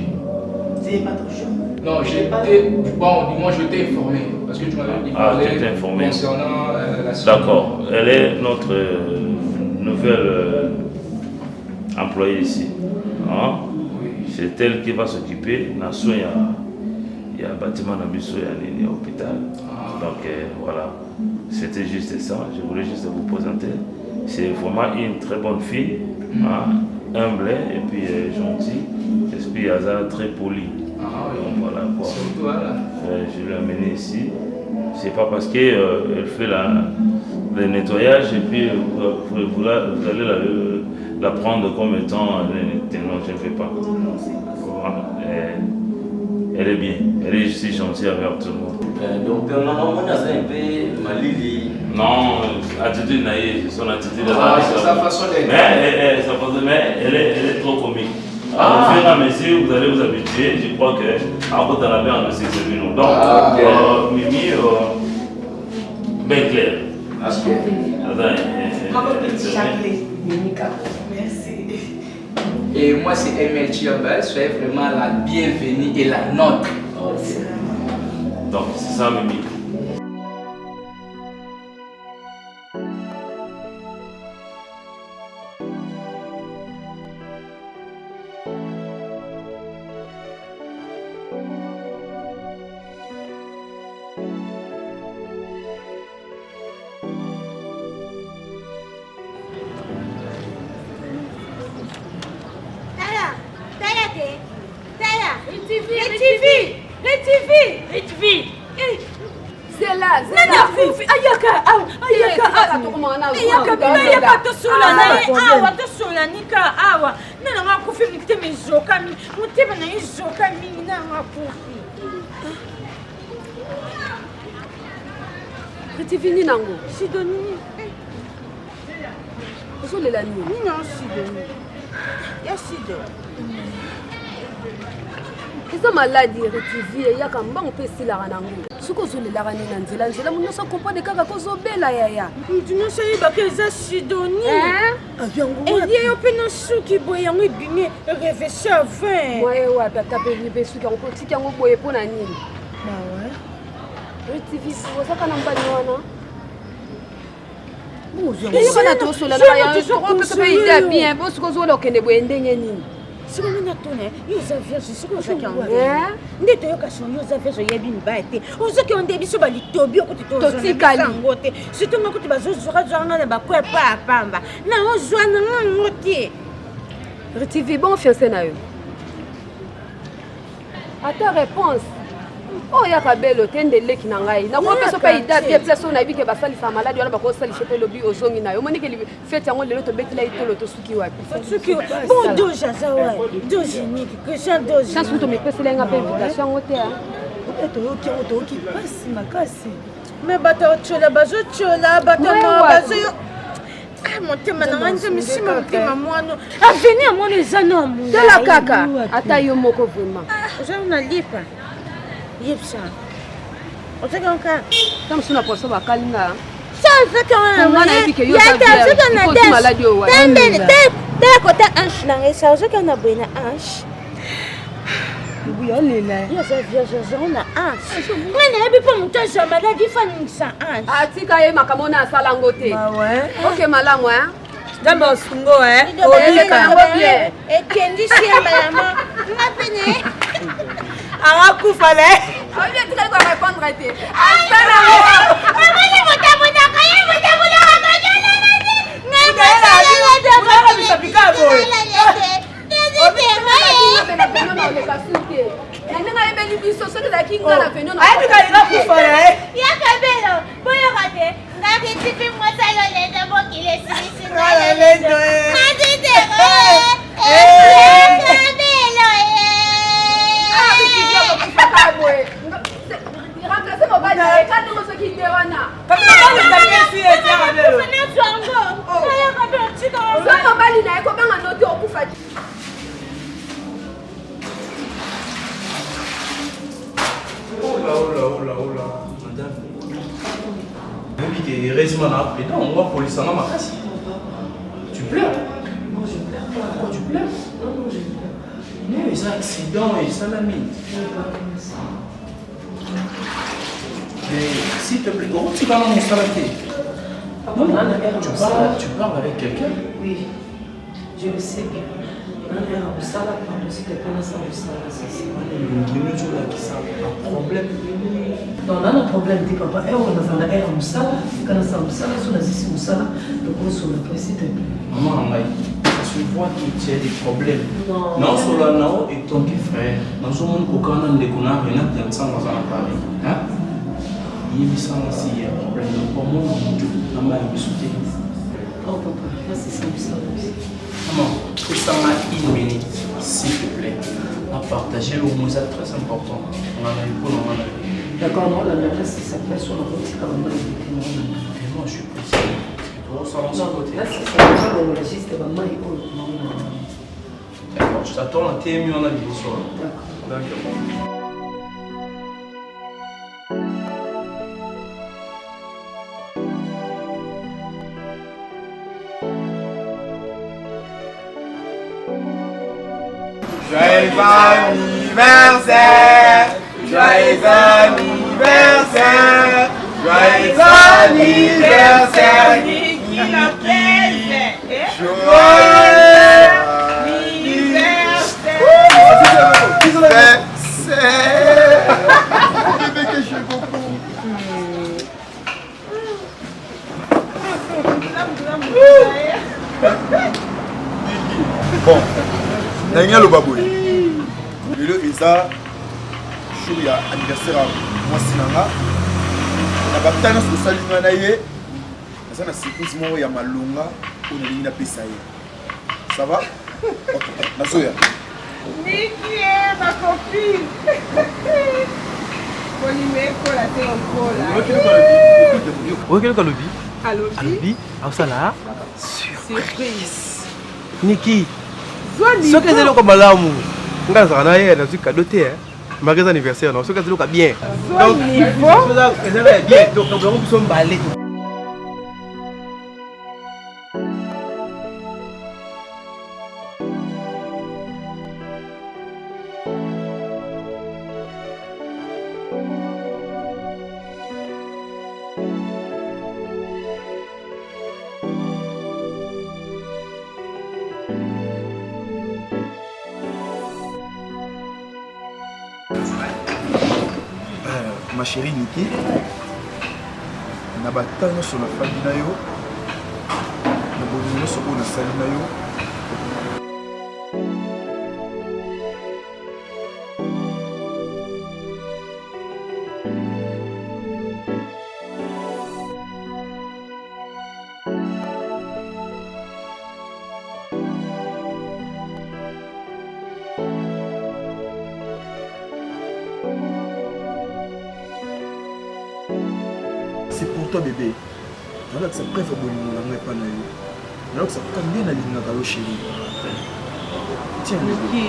C'est pas trop chaud. Non, j'étais. Bon, du moins, j'étais informé. Parce que tu m'avais dit ah, tu étais informé. Concernant euh, la D'accord. Elle est notre euh, nouvelle euh, employée ici. Hein? Oui. C'est elle qui va s'occuper na soin ya ya bâtiment na biso ya nini ya hôpital. Ah. Donc euh, voilà. C'était juste ça. Je voulais juste vous présenter. C'est vraiment une très bonne fille, mm. hein, humble et puis euh, gentille. Esprit aza très poli. Ah, oui. Donc voilà quoi. Surtout, voilà. Euh, je l'ai amenée ici. C'est pas parce que euh, elle fait la, le nettoyage et puis vous, vous, vous, la, vous allez la, la prendre comme étant non, je ne fais pas. Voilà. Elle est bien, elle est si gentille envers tout le monde. Euh, donc, non, non, moi, un peu malili. Non, attitude naïve, son attitude. Ah, c'est sa façon d'être. Mais, elle, sa façon, mais elle est, elle est trop comique. Ah. Au fur et à mesure, vous allez vous habituer. Je crois que à côté de la mer, c'est celui Donc, ah, okay. euh, Mimi, euh, ben clair. Ok. Merci. Et moi, c'est Emel Chiamba. Soyez vraiment la bienvenue et la nôtre. Donc, c'est ça, Mimi. Tala, tala te, tala. Ritvi, Ritvi, Ritvi. Zela, zela. Nani akufi? Ayaka, ayaka, ayaka, bino ayaka tosola na ye awa, tosola nika awa. Nani nga akufi motema ezoka mingi, motema na ye ezoka mingi, nani nga akufi. Ritvi nini yango? Sidonie. Ozolela nini? Nini yango Sidonie? Ya Sido. Eza maladi Ritvi eyaka mbangu mpe esilaka nango. Soki ozolelaka nini na nzela nzela moto nyonso akomprendre kaka kozobela yaya. Moto nyonso ayebaka eza sidonie. Elie yo mpe na suki boye yango ebimi revese ya 20. Mwaye wapi ata mpe mpe suki yango mpo otiki yango boye mpo na nini? Retv ozaka na mobali wana eyokana tosola na mpe ide ya bien bo soki ozola okende boye ndenge nini? Sikoyo nini atuna yo oza vierge soki ozaki yango nde toyoka son yo oza vierge oyebi mibali te ozoki yo nde biso balitobi okuti Totikali. yango te surtout nga kutu bazozwakazwaka nga na bakwe pa ya pamba na ozwa na nga yango te. Retv bon fiancé na yo ata réponse oyo yaka belo te nde leki na ngai nakopesa mpe ida bien place oyo nayebi ke basalisa maladi wana bakosalisa mpe lobi ozongi na yo omoni ke fete yango lelo tobetela ye tolo tosuki wapi? Soki bon doge aza wa doge niki Christian doge chance kutu mipesela nga mpe invitation yango te. Toyoki yango, toyoki mpasi makasi. Me bato ya kotyola bazotyola bato ya mawa bazoyo. Ah, motema na ngai nzambe nsima motema mwana avenir ya mwana eza na molai. Tala kaka ata yo moko vraiment. Oza na lipa yebisa ozaki kaka ta mosusu na poso bakalinga. Nga nayebi ke yo oza vierge, sikoyo ozwi maladi oyo wapi? Tala kota hanche na ngai sa ozoki na boye na hanche. Buya olela. Yo oza vierge ozango na hanche. Ngai nayebi mpo moto azwa maladi fa ningisa hanche. Atika ye makambo wana asala yango te. Ok malamu hein. Nzambe asungo eh. Oleka yango bien. Ekendisi ye malama. Nga pene. Akakufa le. Oyebi atikali ko répondre te. Asala yango. Amoni moto amonaka ye moto amonaka na ndenge ayebeli biso soki ezalaki nga na veno. Ayebi kalinga kufa na ye. Yaka belo boyoka te ngaki tipi mwasalo leza mokili esilisi. Remplace mobali na ye kandongo soki ide wana. Zwa mobali na ye kobanga note okufa te. Ola, ola, ola, ola, madame. Nayebi ke heureusement na président on va polisa nga makasi. Tu pleures? Non, je pleure pas. Pourquoi tu pleures? Non, non, je pleure pas. Mais eza accident esalami. Mais s'il te plaît, okotika na mosala te. Papa, Non, na na tu parles, tu parles avec quelqu'un. Oui, je le sais bien. Na na ya mosala, pardon, s'il te plaît, nasala mosala sisi. Elongi ezolakisa problème. Non, na na problème te papa. Heure oyo nazala na heure ya mosala, tika nasala mosala, so nazisi mosala, tokosola après, s'il te plaît. Maman na ngai, ça se voit que tu as des problèmes. Non. Naosola na yo etant que frère, nazomona kokana na ndeko na Renate ya Nsango aza na Paris. Hein? Yebisanga si ya problème donc omona motu na mai ya miso te. Oh papa, nasisa mosala aussi. Maman, pesanga une minute, s'il te plaît. Na partager le mot eza très important. Nga na yo mpo na nga na yo. D'accord, non, la nasisa place wana kotika bamai te naolanda. Vraiment, je suis pressé. Parce que tozosala côté. Nasisa balongola juste bamai oyo naolanda. D'accord, je t'attends na TMU wana liboso. D'accord. Joyeux anniversaire, joyeux anniversaire, joyeux anniversaire, Niki. Joyeux anniversaire. Bébé que je beaucoup. Bon, nalingi naloba boye lelo eza jour ya anniversaire ya mwasi na nga. Na bata nyonso tosali nga na ye, naza na surprise moko ya malonga oyo nalingi napesa ye. Ça va? Ok, nazoya. Niki eh, ma copine. Bolingo ekola te okola. Oyoki eloko alobi? Alobi. Alobi aosala surprise. Niki, Zwa soki eza eloko malamu, ngai nazalaka na ye, nazwi kado te. Malgré anniversaire non, soki azoyoka bien. Donc niveau eza ya bien, donc yango biso mbale. Euh, ma chérie Niki, na batemps nyonso nafandi na yo na bolingo nyonso oyo nasali na yo C'est pour toi bébé. Nalakisa preuve ya bolingo na ngai epai na yo. Nalakisa kaka nde nalingaka yo chérie. Tiens bébé.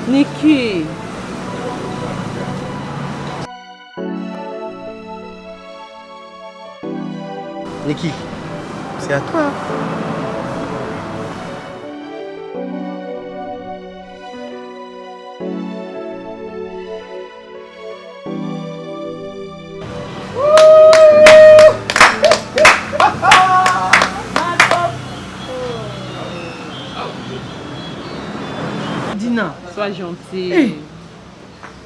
Niki. Niki, c'est à toi. Dina. Sois gentil. Hey. Eh.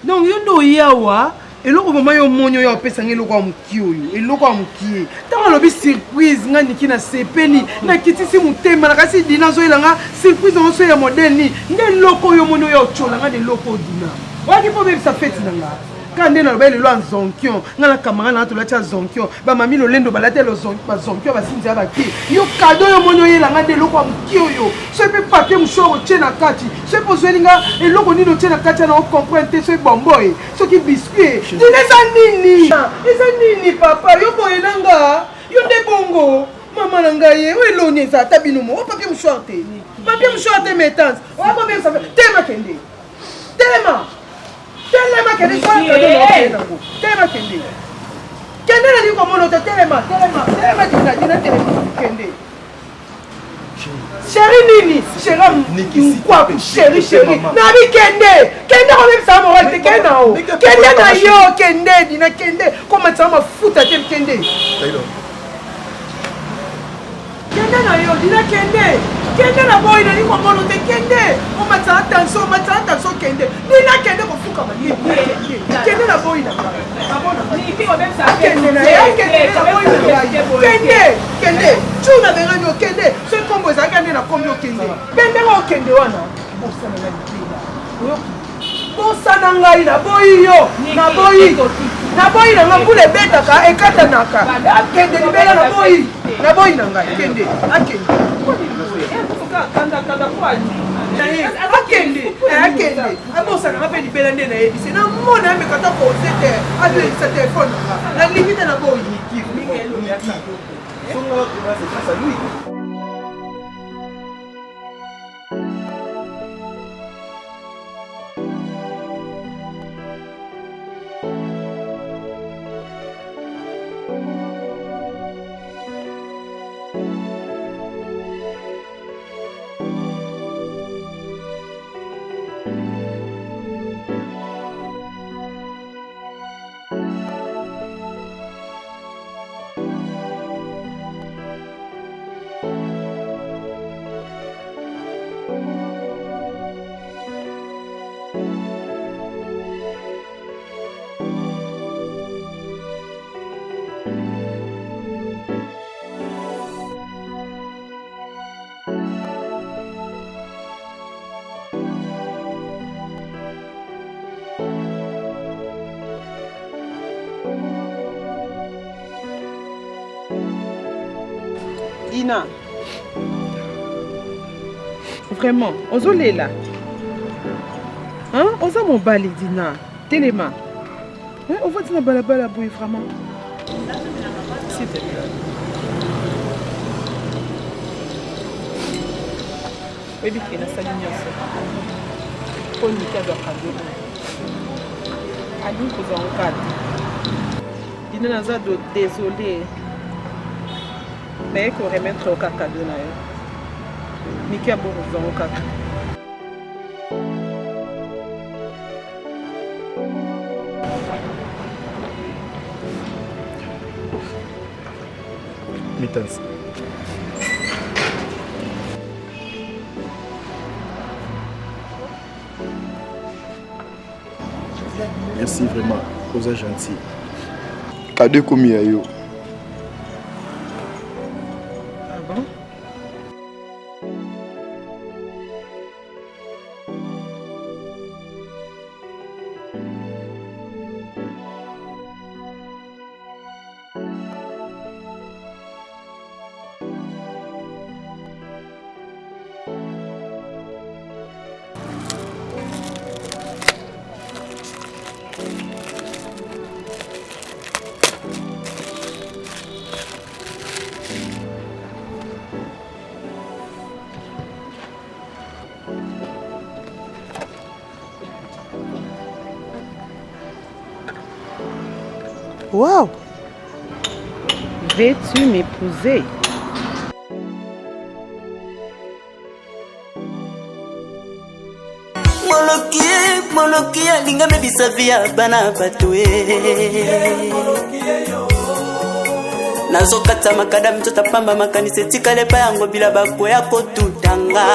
Donc yo nde oye awa eloko mama yo omoni oyo apesa nga eloko ya mokie oyo eloko ya mokie ntango alobi surprise nga niki nasepeli nakitisi motema nakasi dina azoyela nga surprise yango so ya modele nini nde eloko oyo omoni oyo otyola nga na eloko oyo dina oyaki mpo obebisa feti na nga kaka nde naloba lelo ya zonkion nga na camarade nanga tolati ya zonkion bamami lolendo balati bazonkion basinzi ya bakie yo kado oyo omoni oyela nga nde eloko ya mokie oyo soki mpe papier mouchoir otie na kati soki mpe ozweli nga eloko nini otie na kati yana ocomprendre te soki bombo e soki biscuit dina eza nini eza nini papa yo boye na nga yo nde bongo mama na ngai ye oyo eloni eza ata bino mo o papier mouchoir te papier mouchoir te metance oya kobebisa telema kende telema telema kende nango telema kende kende nalingi komona te telema telema telema dina dina telema kende Chéri nini? Chéri nkwaku chéri chéri. Nabi kende. Kende kobebisa moral te kende na yo. Kende na yo kende dina kende komatisa mafuta te kende. Kende na yo dina kende. Kende na boyi nalingi komona te kende. Omatisa tension omatisa tension kende. Dina kende kofukama kende na boyi na kende na ye kende na boyi na ngai kende kende tu na bengani okende soki nkombo ezalaki nde na kombi okende mpe ndenge okende wana bosana na libela oyoki bosana ngai naboyi yo naboyi naboyi na ngai mbula ebetaka ekatanaka akende libela naboyi naboyi na ngai kende akende akende akende abosana nga mpe libela nde nayebisi namona ameka ata pose te alelisa telefone nanga nalingi te naboyi Dina. Vraiment, ozolela. Hein? Oza mobali Dina. Telema. Hein? Ovandi na balabala boye vraiment. S'il te plaît. Oyebi ke nasali nyonso mpo Niki azwa kado oyo. Alingi kozwa yango kaka te. Dina naza do désolé. Naye ko remettre yo kaka cadeau na yo. Miki abo kozwa yango kaka. Mittens. Merci vraiment, oza gentil. Cadeau ekomi ya yo. Ah bon? Wow! Veux-tu m'épouser? Moloki moloki alinga mebisa vi ya bana bato e nazokata makada mitoto pamba makanisi etikala epai yango bila bakoya kotutanga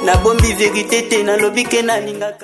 nabombi verite te nalobi ke nalingaka.